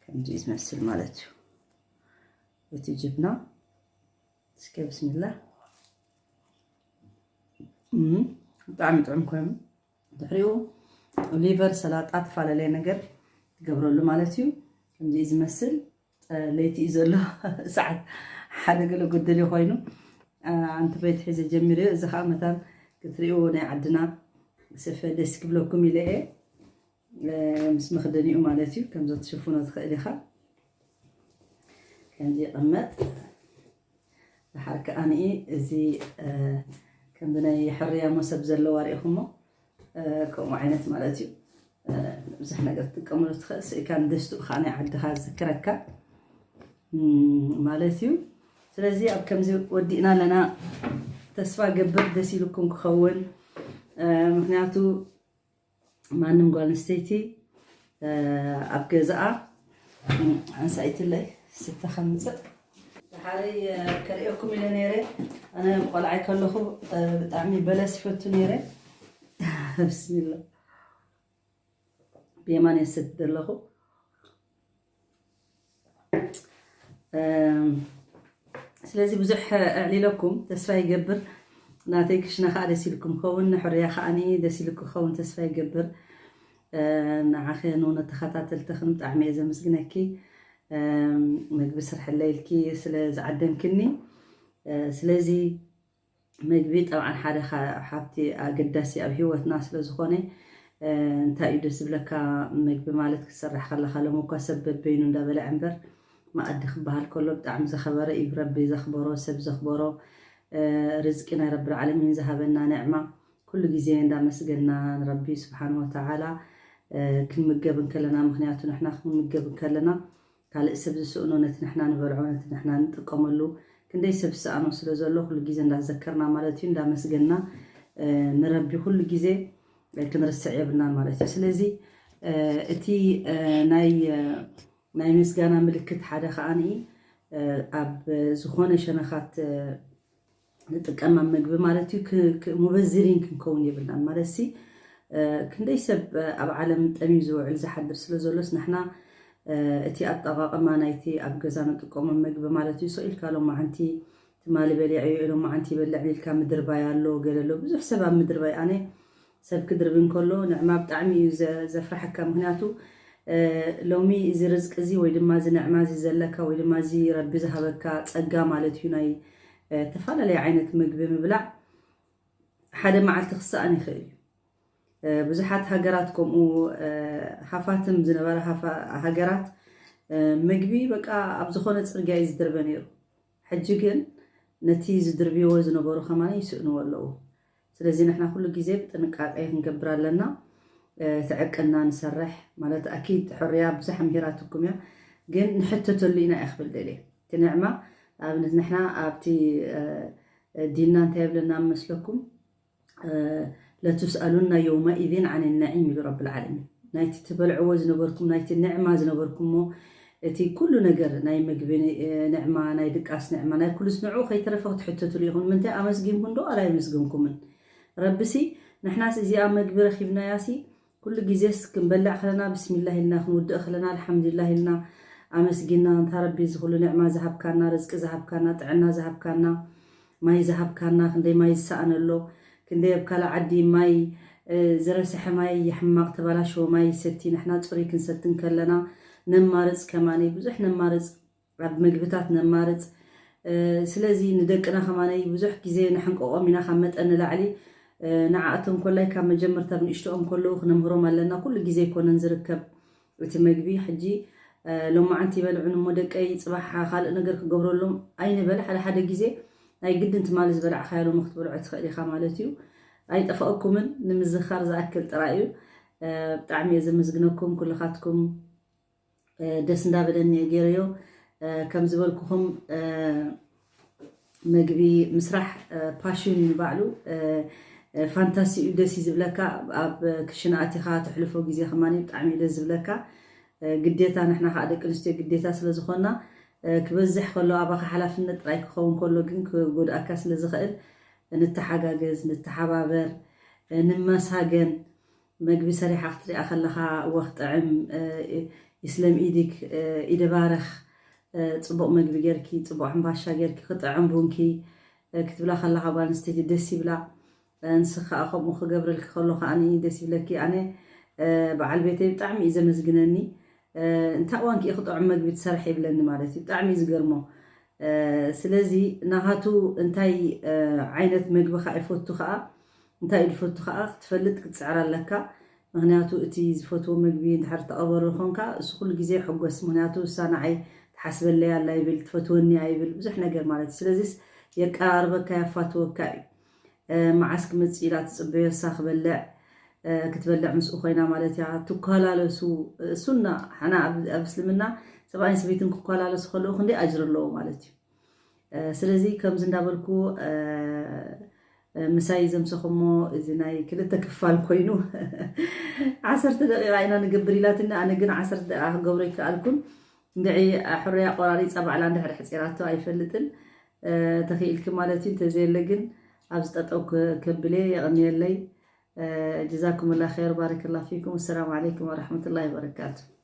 ከምዚ እዩ ዝመስል ማለት እዩ። እቲ ጅብና እስከ ብስሚላ። እም፣ ብጣዕሚ ጥዑም ኮይኑ ድሕሪኡ ኦሊቨር፣ ሰላጣ፣ ተፈላለየ ነገር ትገብረሉ ማለት እዩ። ከምዚ እዩ ዝመስል። እ፣ ለይቲ እዩ ዘሎ። ሰዓት ሓደ ገለ ጎደል እዩ ኮይኑ፣ እ፣ ኣንቲ ቤት ሒዘ ጀሚረ። እዚ ከዓ መታን ክትሪእዎ ናይ ዓድና ስፈ ደስ ክብለኩም ኢለ እየ። እ፣ ምስ መኽደኒኡ ማለት እዩ። ከምዚ ክትሽፍኖ ትኽእል ኢኻ። ከምዚ ይቕመጥ። ደሓር ከዓኒ እዚ፣ እ፣ ከምዚ ናይ ሕርያ መሶብ ዘለዋ ርኢኹሞ፣ እ፣ ከምኡ ዓይነት ማለት እዩ። እ፣ ብዙሕ ነገር ትጥቀመሉ ትኽእል። ስኢካ ንደስትኡ ከዓ ናይ ዓድኻ ዝዝክረካ፣ እም፣ ማለት እዩ። ስለዚ ኣብ ከምዚ ወዲእና ኣለና። ተስፋ ገብር ደስ ኢሉኩም ክኸውን። እ፣ ምኽንያቱ ማንም ጓል ኣንስተይቲ፣ እ፣ ኣብ ገዛኣ፣ እም፣ ሓንሳኢትለይ ስተ ከምፅእ። ደሓረይ፣ እ፣ ከርእየኩም ኢለ ነይረ። ኣነ ቆልዓይ ከለኹ፣ እ፣ ብጣዕሚ በለስ ይፈቱ ነይረ። ብስሚላ። ብየማን እየ ዝሰቲ ዘለኹ። እም፣ ስለዚ ብዙሕ ኣዕሊለኩም ተስፋ ይገብር። ናተይ ክሽነ ከዓ ደስ ኢልኩም ክኸውን፣ ንሕርያ ከዓኒ ደስ ኢልኩም ክኸውን ተስፋ ይገብር። እ፣ ንዓኽን ንተኸታተልትኽን ብጣዕሚ እየ ዘመስግነኪ። እም፣ ምግቢ ስርሕለይ ኢልኪ ስለ ዝዓደምክኒ። እ፣ ስለዚ መግቢ ጠብዓን ሓደ ካ-፣ ሃብቲ ኣገዳሲ ኣብ ህይወትና ስለ ዝኾነ፣ እ፣ እንታይ እዩ ደስ ዝብለካ፣ መግቢ ማለት ክትሰርሕ ከለኻ፣ ሎሚ እኳ ሰብ በበይኑ እንዳበልዐ እምበር፣ መኣዲ ክበሃል ከሎ ብጣዕሚ ዝኸበረ እዩ። ረቢ ዘኽበሮ፣ ሰብ ዘኽበሮ፣ እ፣ ርዝቂ ናይ ረቢ ዓለሚን ዝሃበና ንዕማ፣ ኩሉ ግዜ እንዳመስገና ንረቢ ስብሓን ወተዓላ፣ እ፣ ክንምገብ እንከለና፣ ምኽንያቱ ንሕና ክንምገብ እንከለና፣ ካልእ ሰብ ዝስእኖ ነቲ ንሕና ንበልዖ፣ ነቲ ንሕና ንጥቀመሉ፣ ክንደይ ሰብ ዝሰኣኖ ስለ ዘሎ፣ ኩሉ ግዜ እንዳዘከርና ማለት እዩ፣ እንዳመስገንና፣ እ፣ ንረቢ ኩሉ ግዜ፣ እ፣ ክንርስዕ የብልናን ማለት እዩ። ስለዚ፣ እ፣ እቲ፣ እ፣ ናይ፣ እ፣ ናይ ምስጋና ምልክት ሓደ ከዓኒ፣ እ፣ ኣብ ዝኾነ ሸነኻት፣ እ፣ ንጥቀም ኣብ መግቢ ማለት እዩ። ክ-፣ ክ-፣ ሙበዚሪን ክንከውን የብልናን ማለት ሲ፣ እ፣ ክንደይ ሰብ፣ እ፣ ኣብ ዓለም ጠምዩ ዝውዕል ዝሓድር ስለ ዘሎስ፣ ንሕና፣ እ፣ እቲ ኣጠቓቕማ ናይቲ ኣብ ገዛ ንጥቀሞ መግቢ ማለት እዩ። ሰው ኢልካ ሎማዓንቲ ትማሊ በሊዐ እዩ፣ ሎማዓንቲ ይበልዕ ኢልካ ምድርባይ ኣሎ፣ ገለ ኣሎ። ብዙሕ ሰብ ኣብ ምድርባይ፣ ኣነ ሰብ ክድርቢ እንከሎ ንዕማ ብጣዕሚ እዩ ዘ-፣ ዘፍርሐካ። ምኽንያቱ፣ እ፣ ሎሚ እዚ ርዝቂ እዚ ወይ ድማ እዚ ንዕማ እዚ ዘለካ ወይ ድማ እዚ ረቢ ዝሃበካ ጸጋ ማለት እዩ፣ ናይ፣ እ፣ ተፈላለየ ዓይነት ምግቢ ምብላዕ ሓደ መዓልቲ ክሰኣን ይኽእል እዩ። ብዙሓት ሃገራት ከምኡ ሃፋትም ዝነበረ ሃገራት ምግቢ በቃ ኣብ ዝኾነ ፅርግያ እዩ ዝድርበ ነይሩ። ሕጂ ግን ነቲ ዝድርብዎ ዝነበሩ ከማን ይስእንዎ ኣለዉ። ስለዚ ንሕና ኩሉ ግዜ ብጥንቃቄ ክንገብር ኣለና። ትዕቅና ንሰርሕ ማለት ኣኪድ ሕርያ ብዙሕ ምሂራትኩም እያ፣ ግን ንሕተተሉ ኢና እየ ክብል ደልየ። እቲ ንዕማ ኣብነት ንሕና ኣብቲ ዲንና እንታይ የብለና መስለኩም? ለቱስኣሉና የውመኢዝን ዓን ነዒም ኢሉ ረብል ዓለሚን። ናይቲ ትበልዕዎ ዝነበርኩም ናይቲ ንዕማ ዝነበርኩሞ እቲ ኩሉ ነገር ናይ ምግቢ ንዕማ ናይ ድቃስ ንዕማ ናይ ኩሉስ ንዑ ከይተረፈ ክትሕተትሉ ኢኹም። ምንታይ ኣመስጊንኩም ዶ ኣላየመስግንኩምን? ረብሲ ንሕናስ እዚኣ መግቢ ረኺብናያሲ ኩሉ ግዜስ ክንበልዕ ከለና ብስሚላህ ኢልና ክንውድእ ከለና ኣልሓምዱሊላህ ኢልና ኣመስጊና እንታ ረቢ እዚ ኩሉ ንዕማ ዝሃብካና ርዝቂ ዝሃብካና ጥዕና ዝሃብካና ማይ ዝሃብካና ክንደይ ማይ ዝሰኣነሎ ክንደይ ኣብ ካልእ ዓዲ ማይ ዝረሰሐ ማይ ይሕማቕ ተባላሸወ ማይ ይሰቲ ንሕና ፅሩይ ክንሰቲ እንከለና ነማርፅ ከማኒ ብዙሕ ነማርፅ ኣብ ምግብታት ነማርፅ ስለዚ ንደቅና ከማነይ ብዙሕ ግዜ ንሕንቀቆም ኢና ካብ መጠን ንላዕሊ ንዓኣቶም ኮላይ ካብ መጀመርታ ብንእሽቶኦም ከለዉ ክነምህሮም ኣለና ኩሉ ግዜ ኣይኮነን ዝርከብ እቲ መግቢ ሕጂ ሎማዓንቲ ይበልዑን እሞ ደቀይ ፅባሕ ካልእ ነገር ክገብረሎም ኣይንበል ሓደ ሓደ ግዜ ናይ ግድን ትማሊ ዝበላዕካዮ ሎሚ ክትበልዖ ትኽእል ኢኻ ማለት እዩ ኣይጠፋእኩምን ንምዝኻር ዝኣክል ጥራይ እዩ ብጣዕሚ እየ ዘመስግነኩም ኩልኻትኩም ደስ እንዳበለኒ እየ ገይረዮ ከም ዝበልኩኹም መግቢ ምስራሕ ፓሽን እዩ ባዕሉ ፋንታሲ እዩ ደስ እዩ ዝብለካ ኣብ ክሽነ ኣቲኻ ተሕልፎ ግዜ ከማን ብጣዕሚ እዩ ደስ ዝብለካ ግዴታ ንሕና ከዓ ደቂ ኣንስትዮ ግዴታ ስለ ዝኾና ክበዝሕ ከሎ ኣባኻ ሓላፍነት ጥራይ ክኸውን ከሎ ግን ክጎድኣካ ስለ ዝኽእል ንተሓጋገዝ ንተሓባበር ንመሳገን መግቢ ሰሪሓ ክትሪኣ ከለኻ እወ ክጥዕም ይስለም ኢድክ ኢደባረኽ ፅቡቕ መግቢ ጌርኪ ፅቡቕ ሕምባሻ ጌርኪ ክጥዕም ቡንኪ ክትብላ ከለኻ ጓል ኣንስተይቲ ደስ ይብላ ንስኻ ከምኡ ክገብረልኪ ከሎ ከዓኒ ደስ ይብለኪ ኣነ በዓል ቤተይ ብጣዕሚ እዩ ዘመስግነኒ እንታይ እዋን ክኢ ክጥዕም መግቢ ትሰርሕ ይብለኒ ማለት እዩ ብጣዕሚ እዩ ዝገርሞ ስለዚ ናሃቱ እንታይ ዓይነት መግቢ ከዓ ይፈቱ ከዓ እንታይ እዩ ዝፈቱ ከዓ ክትፈልጥ ክትፅዕር ኣለካ ምክንያቱ እቲ ዝፈትዎ መግቢ እንድሕር ተቐበሩ ኮንካ እሱ ኩሉ ግዜ ሕጎስ ምክንያቱ እሳ ንዓይ ትሓስበለይ ኣላ ይብል ትፈትወኒ ኣይብል ብዙሕ ነገር ማለት እዩ ስለዚስ የቀራርበካ የፋትወካ እዩ መዓስ ክመፅእ ኢላ ትፅበዮ እሳ ክበልዕ ክትበልዕ ምስኡ ኮይና ማለት እያ ትኳላለሱ ሱና ሓና ኣብ እስልምና ሰብኣይን ሰበይትን ክኳላለሱ ከለዉ ክንደይ ኣጅር ኣለዎ ማለት እዩ ስለዚ ከምዚ እንዳበልኩ ምሳይ ዘምሰኹሞ እዚ ናይ ክልተ ክፋል ኮይኑ ዓሰርተ ደቂቃ ኢና ንገብር ኢላትኒ ኣነ ግን ዓሰርተ ደቂቃ ክገብሮ ይከኣልኩን እንድዒ ሕሩያ ቆራሪፃ ባዕላ እንድሕር ሕፂራቶ ኣይፈልጥን ተኽኢልኪ ማለት እዩ እንተዘየለ ግን ኣብዚ ጠጠው ከብለ የቕንየለይ ጀዛኩም ላ ር ባረክ ላ ፊኩም ሰላም ዓለይኩም ወረሕመቱላ ወበረካቱ